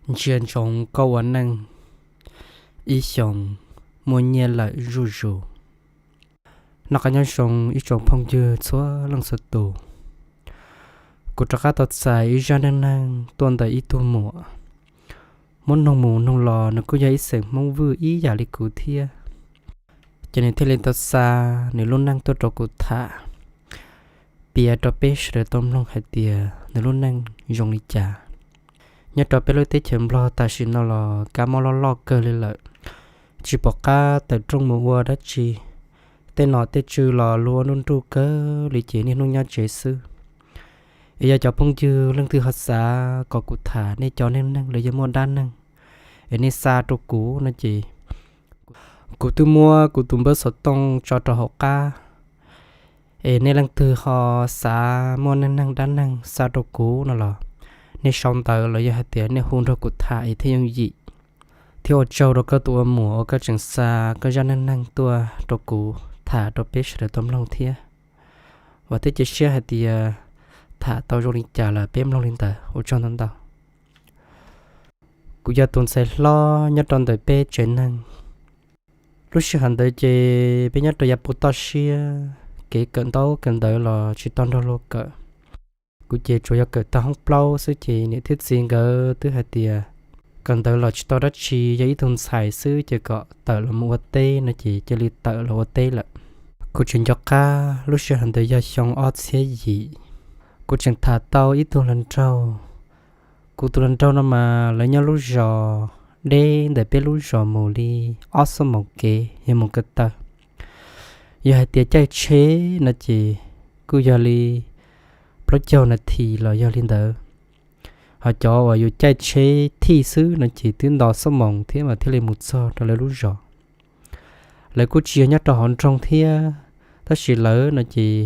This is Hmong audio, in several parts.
Ntsia ntsoov koj ua neej ib xyoos muaj nyiaj lawm zuj zus. Noj qab nyob zoo ib tsoom phooj ywg txhua leej txhua tus. Kuv rov qab tau txais ib zaj neej neeg tuaj ntawm ib tug muam. Muab noog mus noog los nws kuj yog ib xeem Hmoob Vwj ib yam li kuv thiab. Ces nws thiaj li tau xa nws lub neej tuaj rau kuv tham, piav rau peb sawv daws tau mloog hais tias nws lub neej zoo li cas. Nyob rau peb lub teb chaws Nplog tam sim no los kab mob loj loj kawg li lawm, tsis pom qab tawm rooj mus ua dab tsi. Tej nom tej tswv los luag ua nruj nruj kawg li ces niaj hnub nyob tsev xwb. Es yog cov phooj ywg leej twg ho xav kom kuv tham nej cov neej neeg los yog muaj dab neeg, es nej xa rau kuv no ces kuv twb muab kuv tus npawb xov tooj tso rau hauv qab. Es nej leej twg ho xav muaj neej neeg dab neeg xa rau kuv no los, nej sau ntawv los yog hais tias nej hu nrog kuv tham es thiaj yooj yim. Thiab ua tsaug rau koj tus ua muam uas koj tseem xa koj zaj neej neeg tuaj rau kuv tham rau peb sawv daws tau mloog thiab. Vam thiab cia siab hais tias tham tau zoo li cas los peb mloog li ntawd. Ua tsaug ntau ntau. Kuv yog tus ntxhais hlob nyob rau ntawm peb tsev neeg. Lub sij hawm ntawd ces peb nyob rau yav puag toj siab, kev kawm ntaub kawm ntawv los tsis tau nrog luag kawm. Kuv ces tsuas yog kawm tag hoob plaub xwb ces niam thiab txiv nkawd twb hais tias kawm ntawv los tsis tau dab tsi, yog ib tug ntxhais xwb ces kom tawm los mus ua teb no ces cia li tawm los ua teb lawm. Kuv tseem nco qab lub sij hawm ntawd yog xyoo ob txhiab yim. Kuv tseem tham tau ib tug hluas nraug. Kuv tus hluas nraug no mas lawv nyob lub zos deb ntawm peb lub zos mus li ob xuab moos kev yog mus ko taw. Yog hais tias caij tsheb no ces kuj yog li plaub caug nas this los yog li ntawd. Ho cov uas yus caij tsheb thij xwb no ces twb nto xuab moos thiab mas thiaj li mus txog rau lawv lub zos. Lawv kuj tsis yog nyob rau hauv nroog thiab, tab sis lawv no ces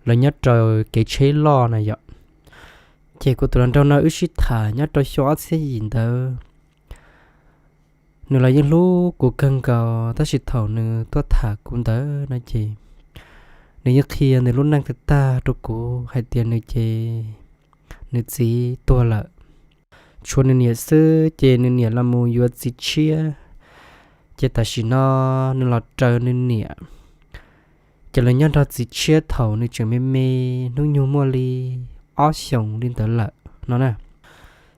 lawv nyob raws kev tsheb loj na yom. Ces kuv tus hluas nraug no wb sib tham nyob rau xyoo ob txhiab yim ntawd. Nws los yeej hlub kuv kawg nkaus tab sis thaum nws tuaj tham kuv ntawd no ces nws yeej qhia nws lub neej tag tag rau kuv hais tias nws ces nws txiv tuag lawm, tshuav nws niam xwb ces nws niam los mus yuav txiv tshiab. Ces tam sim no nws los raws nws niam, ces lawv nyob nrog txiv tshiab thaum nws tseem me me, hnub nyoog muaj li ob xyoos li ntawd lawm no na.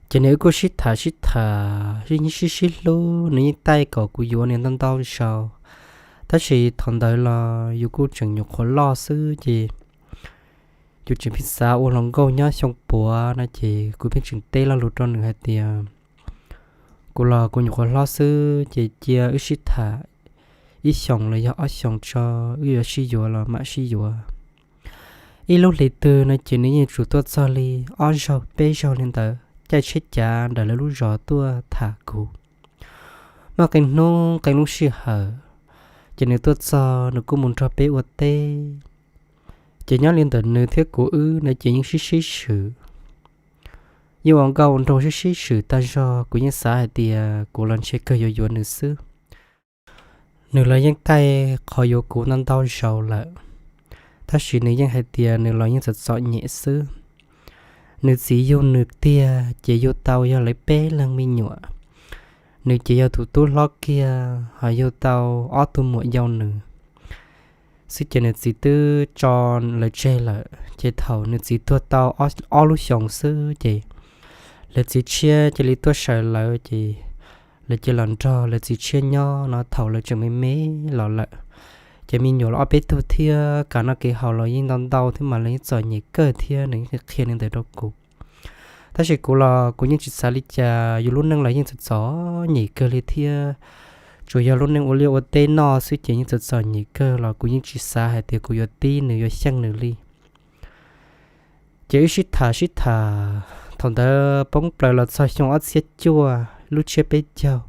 Ces nws wb kuj sib tham sib tham, sib sib hlub, nws yeej taij kom kuv yuav nws ntau ntau zaus. Tab sis thaum ntawd los yus kuj tseem nyuam qhuav loj xwb ces yus tseem pheej xav ua hluas nkauj nyob xyoo puav no ces kuv pheej tseem teb lo lus rau nws hais tias kuv los kuv nyuam qhuav hlob xwb ces cia wb sib tham ib xyoos los yog ob xyoos tso, wb yuav sib yuav los mam sib yuav. Ib lub hlis twg no ces nws yeej tsum tuaj txog li ob zaug peb zaug li ntawd, caij tsheb cav nram lawv lub zos tuaj tham kuv. Muaj qee hnub qee lub sij hawm, ces nws tuaj txog nws kuj mus nrog peb ua teb. Ces nyob li ntawm nws thiab kuv wb no ces yeej sib sib swm, yeej ua nkauj ua nraug sib sib swm tag zog. Kuv yeej xav hais tias kuv los ntshe kawg yuav yuav nws xwb. Nws los yeej taij qhov yuav kuv ntau ntau zaus lawm, tab sis nws yeej hais tias nws los yeej txom txom nyem xwb. Nws txiv yug nws tiag ces yug tau yog lawv peb leeg me nyuam. Nws ces yog tus tub hlob kiag ho yug tau ob tug muam yau nws xwb ces nws txiv twb tso lawv tseg lawm. Ces thaum nws txiv tuag tau ob lub xyoos xwb ces lawv txiv tshiab cia li tuaj sawv lawv ces lawv cia los nrog lawv txiv tshiab nyob no thaum lawv tseem me me los lawm. Ces me nyuam los ob peb tug thiab, kev noj kev haus los yeej ntau ntau thiab mas lawv yeej txom nyem kawg thiab, nws yeej qhia li ntawd rau kuv. Tab sis kuv los kuv yeej tsis xav li cas, yus lub neej los yeej txom txom nyem kawg li thiab. Tsuas yog lub neej ua liaj ua teb noj xwb ces yeej txom txom nyem kawg los kuv yeej tsis xav hais tias kuv yuav tib nws yuav xyeej nws li. Ces wb sib tham sib tham, thaum ntawd poob plaws los txog xyoo ob txhiab cuaj lub tsiab peb caug.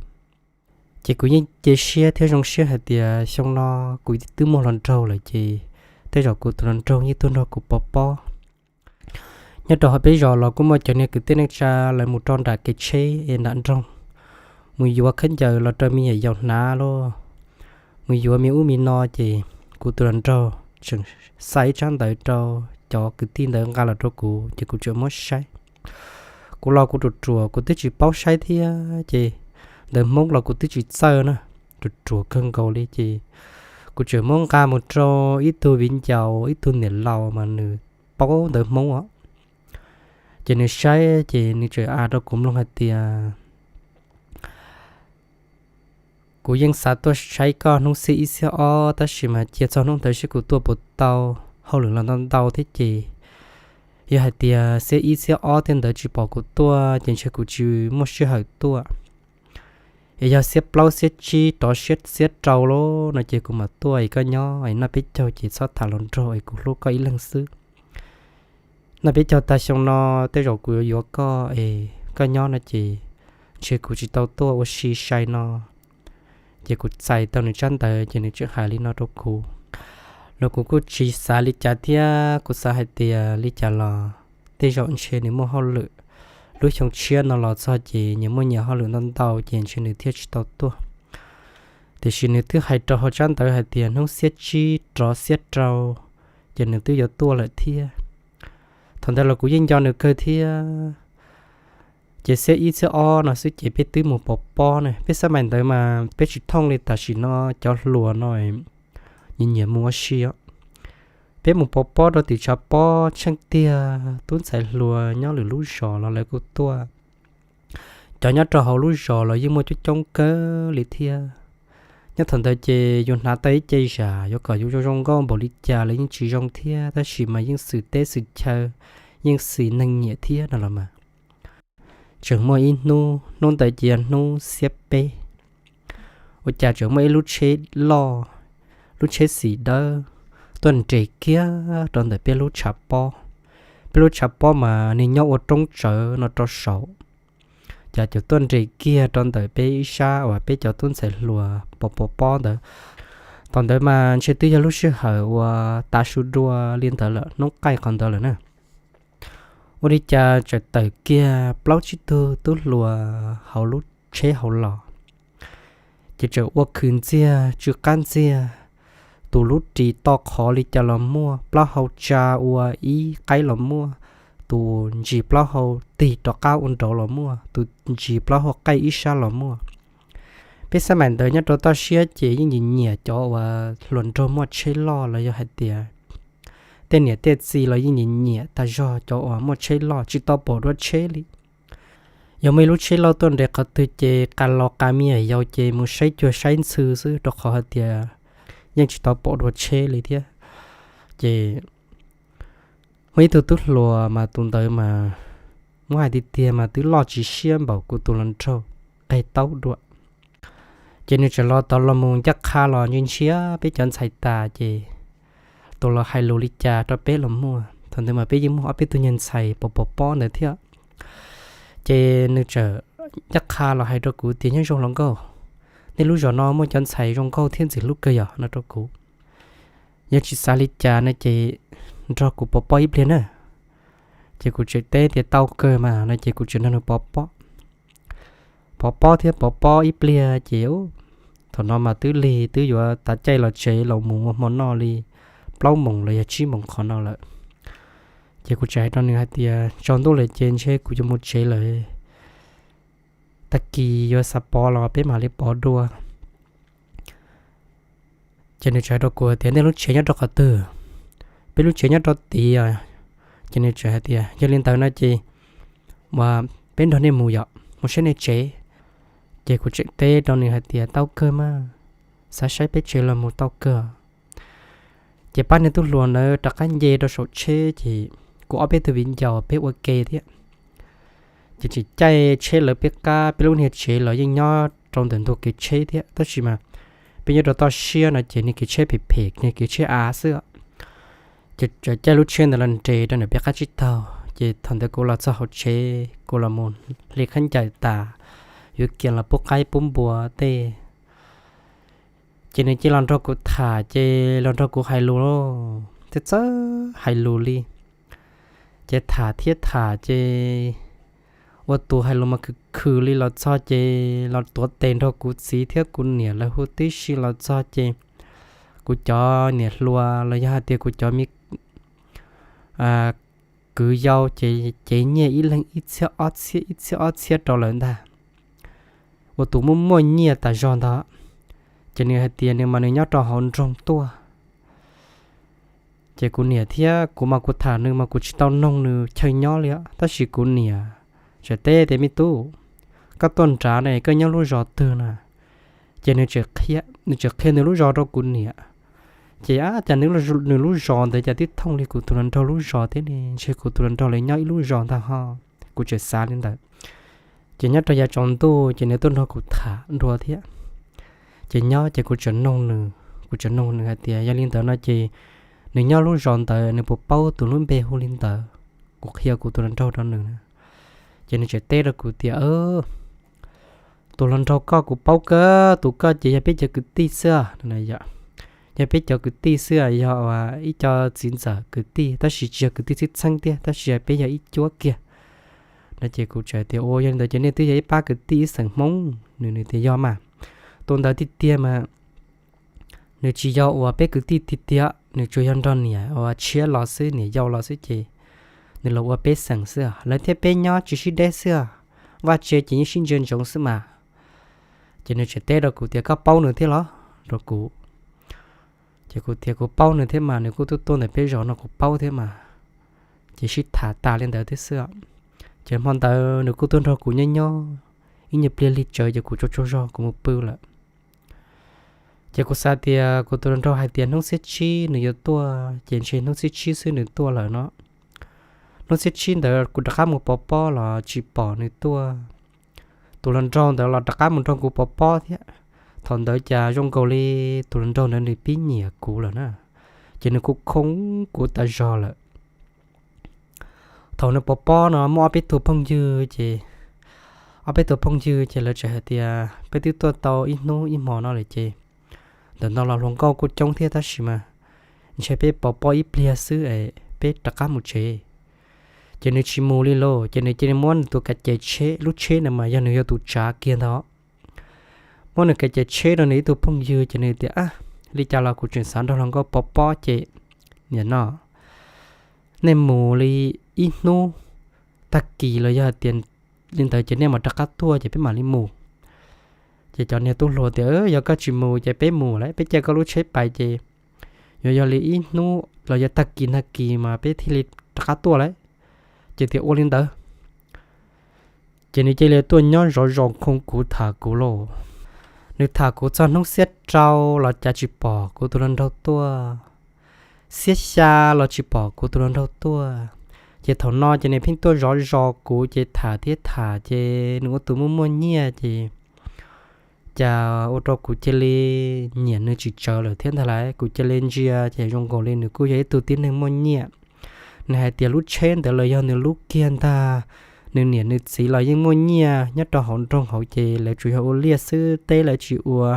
Ces kuv yeej cia siab thiab zoo siab hais tias xyoo no kuv twb muaj hluas nraug lawm ces tej zaum kuv tus hluas nraug yeej tuaj nrog kuv pov pob. Nyob rau hauv peb zos los kuj muaj cov niag kwv tij neej tsa lawv mus rau nram kev tsheb es nram nroog, mus yuav khaub ncaws los rau me nyuam yaus hnav lauj, mus yuav me ub me no ces kuv tus hluas nraug tseem xa ib tsab ntawv rau cov kwv tij ntawd nqa los rau kuv ces kuv tseem muab saib. Kuv los kuv ruam ruam kuv twb tsis paub saib thiab ces ntawv Hmoob los kuv twb tsis txawj na, ruam ruam kawg nkaus li ces kuv tseem muab nqa mus rau ib tug viv ncaus ib tug niam laus mas nws paub ntawv Hmoob os. Ces nws saib ces nws tseem a rau kuv mloog hais tias kuv yeej xav tuaj saib koj hnub xiab ib xiab ob tab sis mas cia txog hnub ntawd seb kuv tuaj puas tau, hauj lwm los ntau ntau thiab ces yog hais tias xiab ib xiab ob tej ntawd tsis pom kuv tuaj ces ntshe kuv tsis muaj sij hawm tuaj. Es yog xiab plaub xiab tsib rov xiab rau lawm no ces kuv mam tuaj es koj nyob es noj peb caug ces txhob tham hluas nraug es kuv hlub koj ib leeg xwb. Noj peb caug tag xyoo no tej zaum kuv yuav yuav koj es koj nyob no ces ntshe kuv tsis tau tuaj ua si sai no. Ces kuv txais tau nws tsab ntawv ces nws tseem hais li no rau kuv. Los kuv kuj tsis xav li cas thiab kuv xav hais tias li cas los tej zaum ntshe nws muaj hauj lwm. Lub xyoo tshiab no los txog ces nyias muaj nyias hauj lwm ntau ntau ces ntshe nws thiaj tsis tau tuaj. Tiam sis nws twb hais rau hauv tsab ntawv hais tias hnub xiab tsib rov xiab rau ces nws twb yuav tuaj lawm thiab. Thaum ntawd los kuv yeej nco nws kawg thiab. Ces xiab ib xiab ob no xwb ces peb twb mus pov pob ne, peb xab mais ntawd mas peb tsis thooj li tam sim no cov hluas no nyias nyias mus ua si os. Peb mus pov pob rau tim tshav pob tsheej tiag, tub ntxhais hluas nyob lwm lub zos los lawv kuj tuaj. Cov nyob rau hauv lub zos los yeej muaj coob coob kawg li thiab. Nyob thaum ntawd ces yus hnav tau ib ce zam yuav kom yus zoo zoo nkauj npaum li cas los yeej tsis zoo thiab, tab sis mas yeej xwm teb xwm chaw, yeej xwm neeg nyiam thiab no los mas. Tseem muaj ib hnub, hnub ntawd ces yog hnub xiab peb, ua cas tseem muaj ib lub tsheb loj, lub tsheb xim dawb tuaj nres kiag rau ntawm peb lub tshav pob. Peb lub tshav pob mas nws nyob ua roob tsawv no rau saud. Ces tseem tuaj nres kiag rau ntawm peb ib sab uas peb cov tub ntxhais hluas pov pov pob ntawd. Thaum ntawd mas ntshe twb yog lub sij hawm uas tav su dua li ntawd lawm, hnub qaij qhov ntawd lawm na. Ua li cas tseem tawm kiag plaub tsib tug tub hluas hauv lub tsheb hauv los. Ces tseem ua khwv ntxiag tsw qab ntxiag, tus lub ris to qhov li cas los muaj, plaub hau tsa ua ib qaib los muaj, tus ntsis plaub hau tig rov qab ua nraud los muaj, tus ntsis plaub hau qaij ib sab los muaj. Peb xab mais ntawd nyob rau toj siab ces yeej nyiam nyiam cov uas hluas nraug muaj tsheb loj los yog hais tias tej niam tej txiv los yeej nyiam nyiam tag zog cov uas muaj tsheb loj tsis tau pom dua tsheb li. Yog muaj ib lub tsheb loj tuaj nres qhov twg ces qas los qas me nyuam yaus ces mus saib cuag saib ntxhw xwb rau qhov hais tias yeej tsis tau pom dua tsheb li thiab. Ces muaj ib tug tub hluas mas tus ntawd mas muab hais tiag tiag mas twb loj tsis siab npaum kuv tus hluas nraug qeg taub dua. Ces nws tseem los tod los mus ncaj qha los ntsia ntsia peb cov ntxhais tas ces tus los hais lus li cas rau peb los muaj. Thaum ntawd mas peb yeej muaj ob peb tug nyuag ntxhais pov pov pob ntawd thiab. Ces nws tseem ncaj qha los hais rau kuv tias, Nyob zoo hluas nkauj, nej lub zos no muaj cov ntxhais zoo nkauj thiab ntxim hlub kawg yom? No rau kuv. Yog tsis xav li cas no ces nrog kuv pov pob ib pliag na. Ces kuv tseem teb tias, Tau kawg mas. No ces kuv tseem nrog nws pov pob. Pov pob thiab pov pob ib pliag ces thaum no mas twb lig twb yuav tav caij los tsev los mus ua hmo noj li plaub moos los yog tsib moos qhov no lawm. Ces kuv tseem hais rau nws hais tias, Tsaus ntuj lawm ces ntshe kuv yuav mus tsev lawm, tag kis yuav xav pov los peb mam li pov dua. Ces nws tseem hais rau kuv tias, Nej lub tsev nyob rau qhov twg? Peb lub tsev nyob rau tid. Ces nws tseem hais tias, Yog li ntawd no ces peb nrog nej mus yom, mus saib nej tsev. Ces kuv tseem teb rau nws hais tias, Tau kawg mas, xav saib peb tsev los mus tau kawg. Ces pab niag tub hluas ntawd rov qab nce rau saum tsheb ces kuv ob peb tug viv ncaus peb ua ke thiab. Ces tseem caij tsheb lawv peb qab, peb lub niag tsev los yeej nyob rau ntawm ntug kev tsheb thiab, tab sis mas peb nyob rau toj siab no ces niag kev tsheb phem phem, niag kev tsheb av xwb. Ces tseem caij lub tsheb ntawd los nres rau ntawm peb qab tsib taug. Ces thaum ntawd kuv los txog hauv tsev, kuv los mus hli khaub ncaws tas, yuav kiag los pub qaib pub npua tej. Ces nws cia los nrog kuv tham, ces los nrog kuv hais lus, txawj txawj hais lus li. Ces tham thiab tham ces ua tus hais lus mas khwv khwv li los txog ces los tuav tes nrog kuv txiv thiab kuv niam lawv hu tib si los txog ces kuv cov niam hluas los yog hais tias kuv cov me, a, kwv yau ces cev nyiaj ib leeg ib txhiab ob txhiab ib txhiab ob txhiab rau lawm ntag, ua tus muaj muaj nyiaj tas zog ntag. Ces nws hais tias nws mas nws nyob rau hauv nroog tuaj. Ces kuv niam thiab kuv mas kuv tham nws mas kuv tsis tau noog nws chaw nyob li, tab sis kuv niam tseem teb tias, Me tub, koj tuaj nrad ne koj nyob lub zos twg na? Ces nws tseem qhia nws lub zos rau kuv niam. Ces ab, cas nws lub zos ntawd cas twb thooj li kuv tus hluas nraug lub zos thiab ne, ntshe kuv tus hluas nraug lawv nyob ib lub zos ntag ho. Kuv tseem xav li ntawd. Ces nyob rau yav tsaus ntuj ces nws tuaj nrog kuv tham dua thiab. Ces nyob ces kuv tseem noog nws, kuv tseem noog nws hais tias yog li ntawd no ces nws nyob lub zos ntawd nws puas paub tus lub npe hu li ntawd, kuv qhia kuv tus hluas nraug rau nws. Ces nws tseem teb rau kuv tias, Tus hluas nraug koj kuv paub kawg, tus koj ces yog peb cov kwv tij xwb. Yog peb cov kwv tij xwb, yog ib co txiv ntxawm kwv tij tab sis tsis yog kwv tij txheeb txheeb tiag tab sis peb yog ib cuab kiag no. Ces kuv tseem tias, Ua yog li ntawd ces nej twb yog ib pab kwv tij ib xeem Hmoob? Nws nws tias, Yog mas, tus ntawd tiag tiag mas nws tsis yog uas peb kwv tij tiag tiag, nws tsuas yog nrog niam uas tshiab los xwb, niam yau los xwb ces nws los ua peb xeem xwb, lawv thiab peb nyob tsis sib deb xwb, vaj tse ces yeej sib ntsia ntsoov xwb mas. Ces nws tseem teb rau kuv tias, Koj paub nws thiab los? Rau kuv. Ces kuv tias, Kuv paub nws thiab mas, nws kuj tuaj tuaj ntawm peb zos no kuv paub thiab mas. Ces sib tham tas li ntawd thiab xwb. Ces hmo ntawd nws kuj tuaj nrog kuv nyob nyob ib nyuag pliag lig tsawv ces kuv tsaug tsaug zog kuv mus pw lawm. Ces kuv xav tias kuv tus hluas nraug hais tias hnub xiab tsib nws yuav tuaj ces ntshe hnub xiab tsib xwb nws tuaj lawm no. Hnub xiab tsib ntawd kuv rov qab mus pov pob los tsis pom nws tuaj. Tus hluas nraug ntawd los rov qab mus nrog kuv pov pob thiab. Thaum ntawd cas zoo nkaus li tus hluas nraug ntawd nws pib nyiam kuv lawm na, ces nws kuj khoo kuv tas zog lawm. Thaum nws pov pob no muaj ob peb tug phooj ywg ces, ob peb tug phooj ywg ces lawv tseem hais tias, Peb twb tuaj tau ib hnub ib hmo no lawm ces ntawm no los hluas nkauj kuj coob thiab tab sis mas ntshe peb pov pob ib pliag xwb es peb rov qab mus tsev. Ces nws tsis mus li lauj, ces nws cia li muab nws tus kav ces tsheb, lub tsheb na mas yog nws yog tus tsav kiag ntag. Muab nws kav ces tsheb rau nws ib tug phooj ywg ces nws tias, Ab, li cas los kuv tseem xav nrog hluas nkauj pov pob ces nim no nej mus li ib hnub tag kis los yog hais tias li ntawd ces nej mam rov qab tuaj ces peb mam li mus. Ces cov niag tub hluas tias, Yog koj tsis mus ces peb mus lawm, peb caij koj lub tsheb pais ces yuav yog li ib hnub los yog tag kis nag kis mas peb thiaj li rov qab tuaj lawm. Ces tias ua li ntawd. Ces nws cia li tuaj nyob zov zos khoo kuv tham kuv lauj. Nws tham kuv txog hnub xiab rau los cas tsis pom kuv tus hluas nraug tuaj, xiab xya los tsis pom kuv tus hluas nraug tuaj. Ces thaum no ces nws pheej tuaj zov zos kuv ces tham thiab tham ces nws ua tus muaj muaj nyiaj ces cas ua rau kuv cia li nyiam nws tsis tsawv lawm thiab ntag lauj. Kuv cia li ntsia ces zoo nkaus li nws kuj yog ib tug tib neeg muaj nyiaj. Nws hais tias lub tsheb ntawd los yog nws lub kiag ntag. Nws niam nws txiv los yeej muaj nyiaj nyob rau hauv nroog hauv ces lawv tsuas yog ua liaj xwb, teb lawv tsis ua.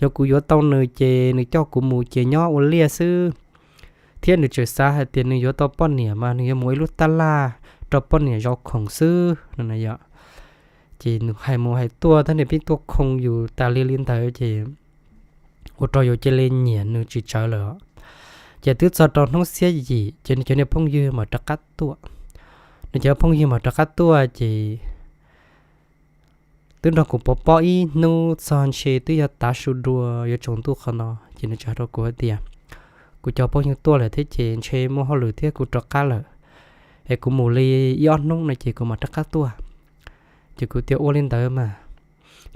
Yog kuv yuav tau nws ces nws coj kuv mus ces nyob ua liaj xwb. Thiab nws tseem xav hais tias nws yuav tau poj niam mas nws yuav mus ib lub tab laj rau poj niam zov khoom xwb no. Ces nws hais mus hais tuaj thiab nws pheej tuaj khoo yus tas li li ntawd ces ua rau yus cia li nyiam nws tsis tsawv lawm. Ces twb txog rau hnub xiab yim ces nws cov niag phooj ywg mam rov qab tuaj. Nws cov phooj ywg mam rov qab tuaj ces twb nrog kuv pov pob ib hnub txog ntshe twb yog tav su dua yuav tsaus ntuj qhov no ces nws tseem hais rau kuv hais tias, Kuv cov phooj ywg tuaj lawm thiab ces ntshe muaj hauj lwm thiab kuv rov qab lawm, es kuv mus li ib ob hnub no ces kuv mam rov qab tuaj. Ces kuv tias ua li ntawd mas,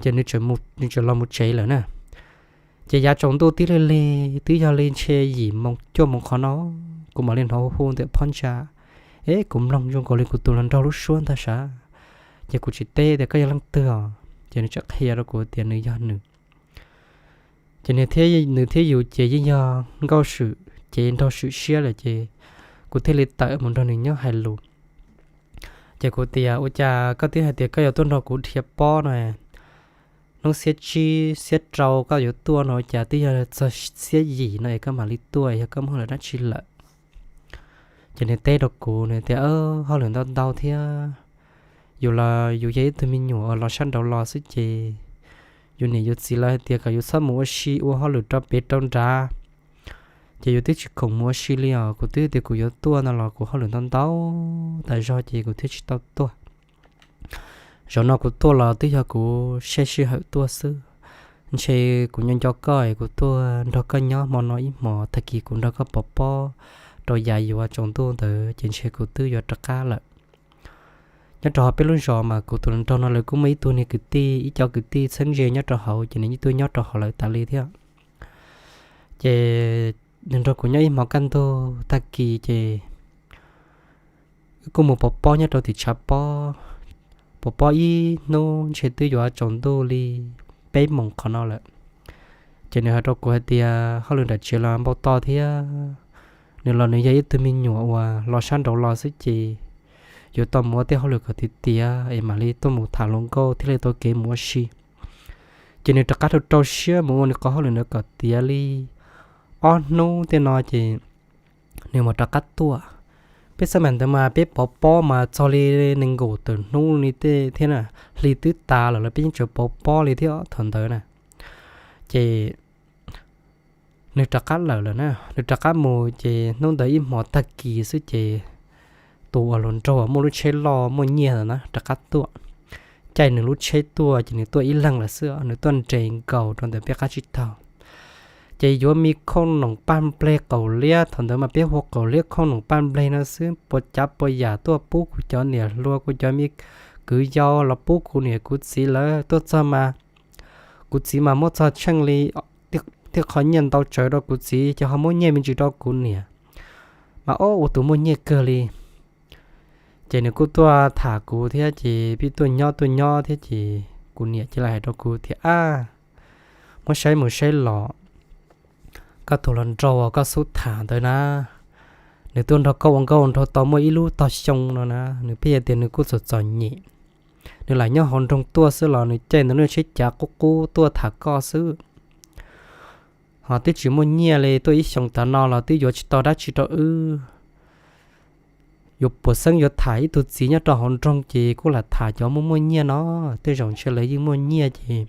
ces nws tseem los mus tsev lawm na. Ces yav tsaus ntuj tib lig lig twb yog li ntshe yim moos cuaj moos qhov no, kuv mam li hnov hu hu ntawm phab ntsa. Es kuv mloog zoo nkaus li kuv tus hluas nraug lub suab ntag sav. Ces kuv tsis teb tias koj yog leej twg os, ces nws tseem qhia rau kuv tias nws yog nws. Ces nws thiab yus ces yeej yog nkauj swm ces nraug swm siab lawm ces kuv thiaj li tawm mus nrog nws nyob hais lus. Ces kuv tias ua cas koj twb hais tias koj yuav tuaj nrog kuv dhia pob no, hnub xiab tsib xiab rau koj yuav tuaj no ua cas twb yog txog xiab yim no es koj mam li tuaj, yog koj muaj hauj lwm dab tsi lawm? Ces nws teb rau kuv nws tias hauj lwm ntau ntau thiab, yus los yus yog ib tug me nyuam uas los sab nraud los xwb ces yus niam yus txiv lawv hais tias kom yus txhob mus ua si ua hauj lwm rau pem rau nrad, Ces yus twb tsis khoom mus ua si li os, kuv twb tias kuv yuav tuaj no los kuv hauj lwm ntau ntau tas zog ces kuv thiaj tsis tau tuaj. Zaum no kuv tuaj los twb yog kuv saib sij hawm tuaj xwb. Ntshe kuv nyob nco koj es kuv tuaj nrog koj nyob hmo no ib hmos, tag kis kuv nrog koj pov pob rau yav yuav tsaus ntuj ntawd ces ntshe kuv twb yuav rov qab lawm. Nyob rau hauv peb lub zos mas kuv tus hluas nraug no lawv kuj muaj ib tug niag kwv tij, ib co kwv tij txheeb ze nyob rau hauv ces nws yeej tuaj nyob rau hauv lawv tas li thiab. Ces nws nrog kuv nyob ib hmos kaj ntug, tag kis ces wb kuj mus pov pob nyob rau tim tshav pob. Pov pob ib hnub ntshe twb yuav tsaus ntuj li peb moos qhov no lawm. Ces nws hais rau kuv hais tias hauj lwm nram tsev los npau taws thiab, nws los nws yog ib tug me nyuam uas los sab nraud los xwb ces yuav tau mus ua tej hauj lwm kom tiav tiav es mam li tuaj mus tham hluas nkauj thiaj li tau kev mus ua si. Ces nws rov qab rau rau siab mus ua nws qhov hauj lwm ntawd kom tiav li ob hnub tej no ces nws mam rov qab tuaj. Peb xab mam ntawd mas peb pov pob mas txog li nees nkaum tawm hnub li tej thiab na, hli twb tas lawm los peb yeej tseem pov pob li thiab thaum ntawd na. Ces nws rov qab lawm lawm na, nws rov qab mus ces hnub ntawd ib hmos tag kis xwb ces tus uas hluas nraug muaj lub tsheb loj muaj nyiaj na rov qab tuaj. Caij nws lub tsheb tuaj ces nws tuaj ib leeg lawm xwb, nws tuaj nres nkaus rau ntawm peb qab tsib taug. Ces yuav me khooj noom paj nplej qaum liab, thaum ntawd mas peb hu qaum liab khooj noom paj nplej no xwb, puas cav puas yam tuaj pub kuv cov niam hluas kuv cov me kwv yau los pub kuv niam kuv txiv lawv tuaj txog mas kuv txiv mas muab txog tsheej li, tej qhov nyiaj ntau tsawv rau kuv txiv ces ho muab nyiaj me ntsis rau kuv niam, mas ob ua tus muaj nyiaj kawg li. Ces nws kuj tuaj tham kuv thiab ces peb tuaj nyob tuaj nyob thiab ces kuv niam cia li hais rau kuv tias, ab, muab saib mus saib los, koj tus hluas nraug uas koj xub tham ntawd na, nws tuaj nrog koj ua nkauj nraug tau muaj ib lub tog xyoo no na, nws pheej hais tias nws kuj txom txom nyem, nws lam nyob hauv nroog tuaj xwb los nws caij ntawm lub tsheb cav qub qub tuaj tham koj xwb. Ho twb tsis muaj nyiaj li, tuaj ib xyoos tas no los twb yuav tsis tau dab tsi rau wb. Yuav puas xeeb yuav tham ib tug txiv nyob rau hauv nroog ces kuj lam tham cov muaj muaj nyiaj no, tej zaum ntshe lawv yeej muaj nyiaj ces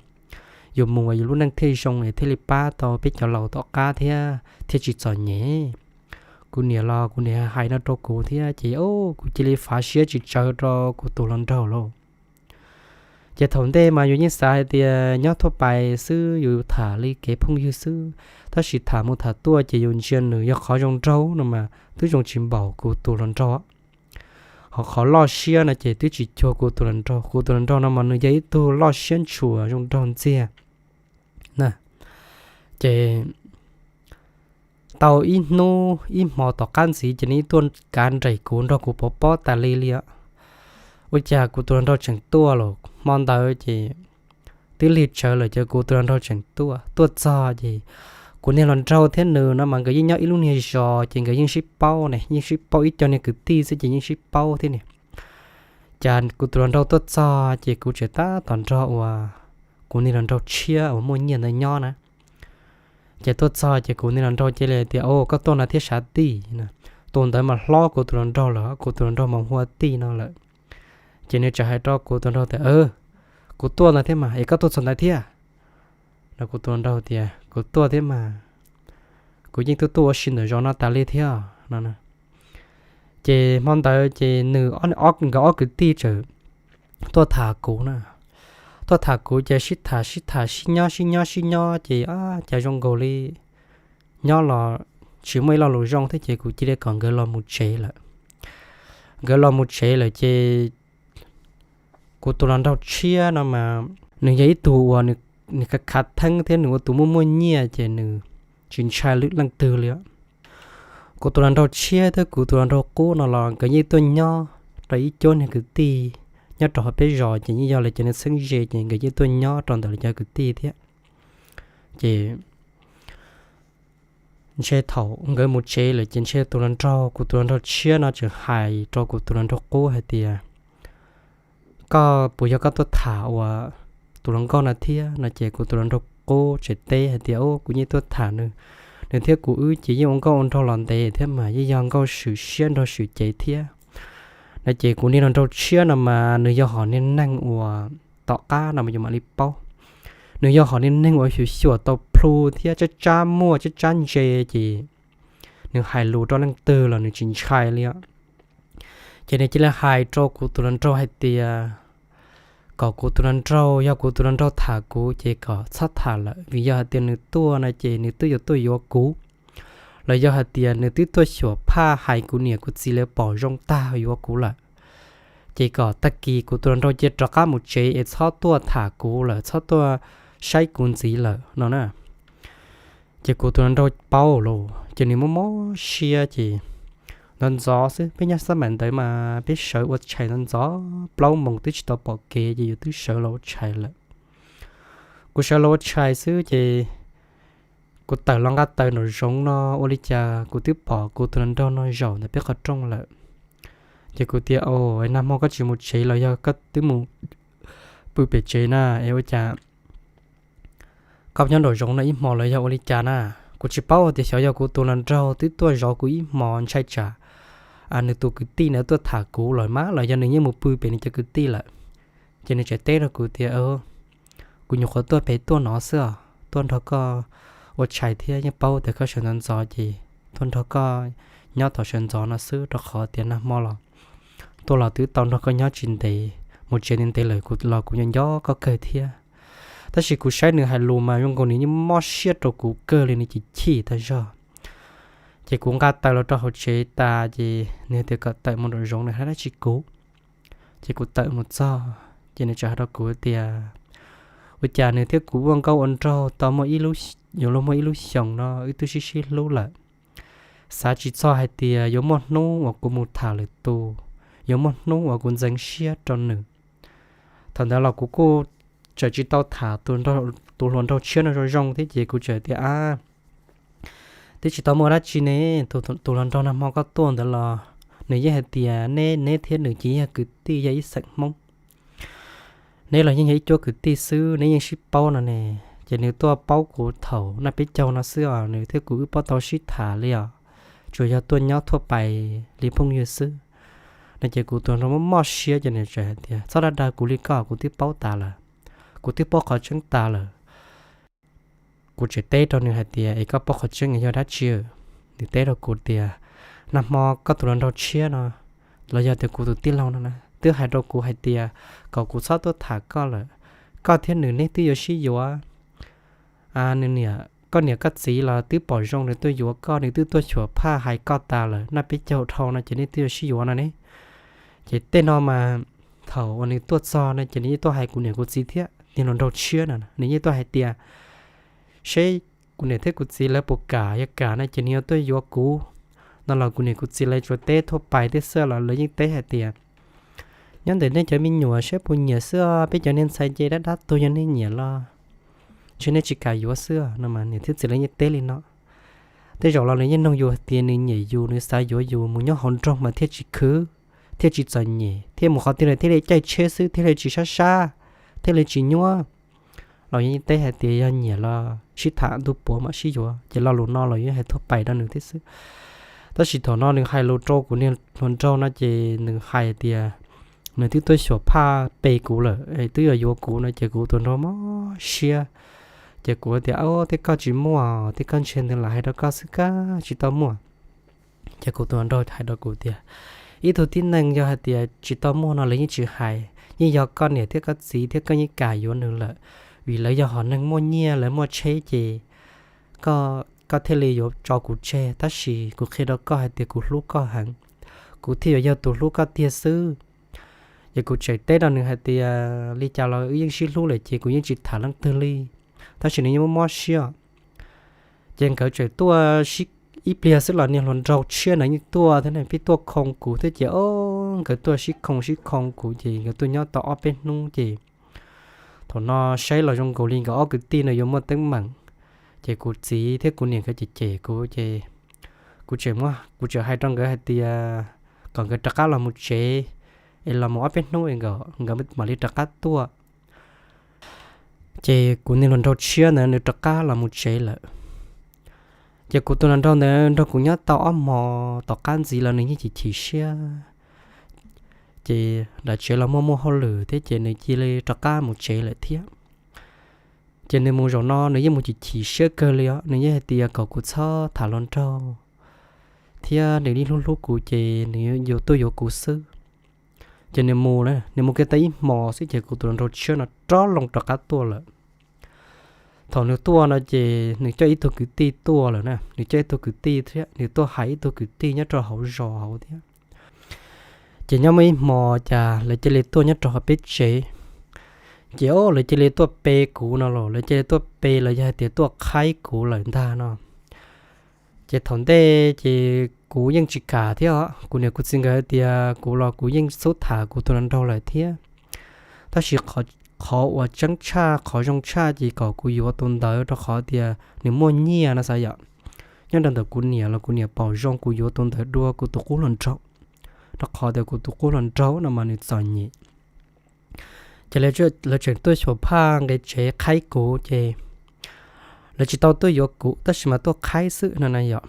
yus mus yus lub neej thiaj zoo thiaj li pab tau peb cov laus tom qab thiab thiaj tsis txom nyem. Kuv niam los kuv niam hais no rau kuv thiab ces kuv cia li fav siab tsis tsawg rau kuv tus hluas nraug lauj. Ces thaum ntej mas yus yeej xav hais tias nyob thuaj pais xwb yus tham li kev phooj ywg xwb, tab sis tham mus tham tuaj ces yus ntsia nws yog qhov zoo nraug no mas twb zoo tsis npaum kuv tus hluas nraug. Ho qhov loj siab no ces twb tsis cuag kuv tus hluas nraug, kuv tus hluas nraug no mas nws yog ib tug loj siab ntshua zoo nraug ntxiag na. Ces tau ib hnub ib hmo tom qab ntxiv ces nws tuaj kav nraim kuv nrog kuv pov pob tas li li. Ua cas kuv tus hluas nraug tseem tuaj los hmo ntawd ces twb lig tsawv lawm ces kuv tus hluas nraug tseem tuaj. Tuaj txog ces kuv niag hluas nraug thiab nws no mas nkawd yeej nyob ib lub niag zos ces nkawd yeej sib paub ne, yeej sib paub ib co niag kwv tij xwb ces yeej sib paub thiab ne. Ces kuv tus hluas nraug tuaj txog ces kuv tseem tab tom nrog uas kuv niag hluas nraug tshiab uas muaj nyiaj ntawd nyob na. Ces tuaj txog ces kuv niag hluas nraug cia li tias, Au, koj tuaj no thiab sav tij? Tus ntawd mas hlob kuv tus hluas nraug lawm, kuv tus hluas nraug mas hu ua tij no lawm. Ces nws txawm hais rau kuv tus hluas nraug tias, Kuv tuaj no thiab mas, es koj tuaj txog ntawd thiab? No kuv tus hluas nraug tias, Kuv tuaj thiab mas, kuv yeej tuaj tuaj ua si ntawm zos no tas li thiab no. Ces hmo ntawd ces nws, nkawd ob kwv tij txawm tuaj tham kuv na. Tuaj tham kuv ces sib tham sib tham sib nyob sib nyob sib nyob ces cas zoo nkaus li nyob los tsis muaj ib lo lus zoo thiab ces kuv cia li kom nkawd los mus tsev lawm. Nkawd los mus tsev lawm ces kuv tus hluas nraug tshiab no mas nws yog ib tug uas nws khav khav theeb thiab nws ua tus muaj muaj nyiaj ces nws tsis ntshai leej twg li. Kuv tus hluas nraug tshiab thiab kuv tus hluas nraug qub no los nkawd yeej tuaj nyob rau ib cuab niag kwv tij nyob rau hauv peb zos ces yeej yog lawv cov niag txheeb ze ces nkawd yeej tuaj nyob rau ntawm lawv cov kwv tij thiab. Ces ntshe thaum nkawd mus tsev lawm ces ntshe tus hluas nraug, kuv tus hluas nraug tshiab no tseem hais rau kuv tus hluas nraug qub hais tias, Koj puas yog koj tuaj tham uas tus hluas nkauj no thiab? No ces kuv tus hluas nraug qub tseem teb hais tias, Kuv yeej tuaj tham nws, nws thiab kuv wb ces yeej ua nkauj ua nraug los ntev thiab mas yeej yog nkauj swm siab nraug swm cev thiab. No ces kuv niag hluas nraug tshiab no mas nws yog hom niag neeg uas tom qab no mas yus mam li paub. Nws yog hom niag neeg uas xyuam xyuam tau plhu thiab tsab tsab muaj tsab tsab ntse ces nws hais lus rau leej twg los nws tsis ntshai li os. Ces nws cia li hais rau kuv tus hluas nraug hais tias kom kuv tus hluas nraug, yog kuv tus hluas nraug tham kuv ces kom txhob tham lawm, vim yog hais tias nws tuaj no ces nws twb yuav tuaj yuav kuv, los yog hais tias nws twb tuaj xyuas phaj hais kuv niam kuv txiv lawv pom zoo tag yuav kuv lawm. Ces kom tag kis kuv tus hluas nraug cia rov qab mus tsev es txhob tuaj tham kuv lawm, txhob tuaj saib kuv ntxiv lawm no na. Ces kuv tus hluas nraug paub lawm ces nws mob mob siab ces ntxov ntxov xwb, peb nyob xab maim ntawd mas peb sawv ua tshais ntxov ntxov, plaub moos twb tsis tau pom kev ces yus twb sawv los ua tshais lawm. Kuv sawv los ua tshais xwb ces kuv tawm los nqa taws nraum zoov no, ua li cas kuv twb pom kuv tus hluas nraug no zaum ntawm peb qhov rooj lawm. Ces kuv tias, Au, nag hmo koj tsis mus tsev los yog koj twb mus pw pem tsev na, es ua cas koj nyob nraum zoov no ib hmo los yog ua li cas na? Kuv tsis paub tias xyov yog kuv tus hluas nraug twb tuaj zov kuv ib hmo ntshai tsam nws tus kwv tij na tuaj tham kuv los mas los yog nws yeej mus pw pem nws cov kwv tij lawm. Ces nws tseem teb rau kuv tias, Kuv nyuam qhuav tuaj pem tuaj no xwb os, tuaj nrog koj ua tshais thiab yeej paub tias koj sawv ntxov ntxov ces tuaj nrog koj nyob tom sawv ntxov no xwb, rau qhov tias nag hmo los tuaj los twb tau nrog koj nyob tsis ntev, mus tsev ntev ntev lawm los kuv nco nco koj kawg thiab. Tab sis kuv saib nws hais lus mas zoo nkaus nws yeej mob siab rau kuv kawg li, nws chim chim tag zog. Ces kuv nqa taws los rau hauv tsev tas ces nws tias kom tawm mus nraum zoov nws hais dab tsi kuv. Ces kuv tawm mus txog ces nws txawm hais rau kuv tias, Ua cas nws thiab kuv ua nkauj ua nraug tau muaj ib lub, yuav luag muaj ib lub xyoos no wb twb sib sib hlub lawm. Xav tsis txog hais tias yuav muaj hnub uas kuv mus tham lwm tus, yuav muaj hnub uas kuv ntxeev siab rau nws. Thaum ntawd los kuv kuj tseem tsis tau tham tus hluas nraug tshiab no zoo zoo thiab ces kuv tseem tias, Ab, twb tsis tau muaj dab tsi ne, tus hluas nraug nag hmo koj tuaj ntawd los nws yeej hais tias neb, neb thiab nws ces yog kwv tij, yog ib xeem Hmoob. Neb los yeej yog ib cuab kwv tij xwb, neb yeej sib paub no ne. Ces nws tuaj paub kuv thaum naj peb caug no xwb os, nws thiab kuv wb pob tau sib tham li os, tsuas yog tuaj nyob thuaj pais li phooj ywg xwb no. Ces kuv tus hluas nraug mob mob siab ces nws tseem hais tias, Txhob dag dag kuv li koj, kuv twb paub tas lawm, kuv twb paub qhov tseeb tas lawm. Kuv tseem teb rau nws hais tias, Es koj paub qhov tseeb yog dab tsi? Nws teb rau kuv tias, Nag hmo koj tus hluas nraug tshiab no, los yog tias kuv tus tij laug no na, twb hais rau kuv hais tias kom kuv txhob tuaj tham koj lawm, koj thiab nws neb twb yuav sib yuav. Nws niam, koj niam koj txiv los twb pom zoo nws tuaj yuav koj, nws twb tuaj xyuas phaj hais koj tas lawm, naj peb caug dhau no ces neb twb yuav sib yuav no ne. Ces tej no mas thaum uas nws tuaj txog no ces nws yeej tuaj hais kuv niam kuv txiv thiab, niag hluas nraug tshiab no nws yeej tuaj hais tias, Seb kuv niam thiab kuv txiv lawv puas kam, yog kam no ces nws yuav tuaj yuav kuv no los kuv niam kuv txiv lawv tsuas teb thuaj pais thiab xwb los lawv yeej teb hais tias, Nyob ntawm nej cov me nyuam saib puas nyiam xwb, peb cov niag ntxhais ces dab dab tuag yog nej nyiam los ntshe nej tsis kam yuav xwb no mas niam thiab txiv lawv yeej teb li no. Tej zaum los nws yeej nug yus hais tias nws nyiam yus, nws xav yuav yus, mus nyob hauv nroog mas thiaj tsis khwv, thiaj tsis txom nyem, thiaj mus qhov twg los thiaj li caij tsheb xwb, thiaj li tsis sab sab, thiaj li tsis nyuaj. Los yeej teb hais tias yog nyiam los sib tham ntuj puav mam sib yuav, ces lo lus no los yeej hais thuaj pais rau nws thiab xwb. Tab sis thaum no nws hais lus rau kuv niag hluas nraug no ces nws hais tias nws twb tuaj xyuas phaj pe kuv lawm, twb yuav yuav kuv no ces kuv tus hluas nraug mob siab. Ces kuv tias, Au, tej koj tsis muaj, tej koj ntshe nws lam hais rau koj xwb, koj tsis tau muaj. Ces kuv tus hluas nraug hais rau kuv tias, Ib tug tib neeg yog hais tias tsis tau muaj no lawv yeej tsis hais, yeej yog koj niam thiab koj txiv thiab koj yeej kam yuav nws lawm, vim lawv yog hom neeg muaj nyiaj, lawv muaj tsheb ces koj thiaj li yuav tso kuv tseg, tab sis kuv qhia rau koj hais tias kuv hlub koj heev, kuv thiaj yuav yog tus hlub koj tiag xwb. Ces kuv tseem teb rau nws hais tias, Li cas los wb yeej sib hlub lawm ces kuv yeej tsis tham leej twg li, tab sis nws yeej mob mob siab. Ces nkawd tseem tuaj ib pliag xwb los niag hluas nraug tshiab ntawd yeej tuaj thiab, pib tuaj khoo kuv thiab ces, o, nkawd tuaj sib khoo sib khoo kuv ces nkawd tuaj nyob tau ob peb hnub ces thaum no saib los zoo nkaus li nkawd ob kwv tij no yuav muaj teeb meem. Ces kuv txiv thiab kuv niam nkawd cem cem kuv ces kuv tseem, kuv tseem hais rau nkawd hais tias kom nkawd rov qab los mus tsev, es los mus ob peb hnub es nkawd mam li rov qab tuaj. Ces kuv niag hluas nraug tshiab ntawd nws rov qab los mus tsev lawm. Ces kuv tus hluas nraug ntawd nrog kuv nyob tau ob hmo, tom qab ntxiv los nws yeej chim chim siab, ces nram tsev los muaj muaj hauj lwm thiab ces nws cia li rov qab mus tsev lawm thiab. Ces nws mus zaum no nws yeej mus chim chim siab kawg li os, nws yeej hais tias kom kuv txhob tham hluas nraug, thiab nws yeej hlub hlub kuv ces nws yuav tuaj yuav kuv xwb. Ces nws mus, nws mus kiag tau ib hmo xwb ces kuv tus hluas nraug tshiab no rov loo rov qab tuaj lawm. Thaum nws tuaj no ces nws coj ib tug kwv tij tuaj lawm na, nws coj ib tug kwv tij thiab nws tuaj hais ib tug kwv tij nyob rau hauv zos hauv thiab. Ces nyob muaj ib hmo cas lawv cia li tuaj nyob rau hauv peb tsev. Ces o, lawv cia li tuaj pe kuv no los lawv cia li tuaj pe los yog hais tias tuaj qhaib kuv lawm ntag no. Ces thaum ntej ces kuv yeej tsis kam thiab, kuv niam kuv txiv nkawd tias kuv los kuv yeej xub tham kuv tus hluas nraug lawm thiab. Tab sis qhov uas tseeb tshaj qhov zoo tshaj ces kom kuv yuav tus ntawd rau qhov tias nws muaj nyiaj no xav yom. Nyob rau ntawm kuv niam los kuv niam pom zoo kuv yuav tus ntawd dua kuv tus qub hluas nraug, rau qhov tias kuv tus qub hluas nraug no mas nws txom nyem. Ces lawv tseem tuaj xyuas phaj nqe tsev qhaib kuv ces lawv tsis tau tuaj yuav kuv tab sis mas tuaj qhaib xwb no na yom.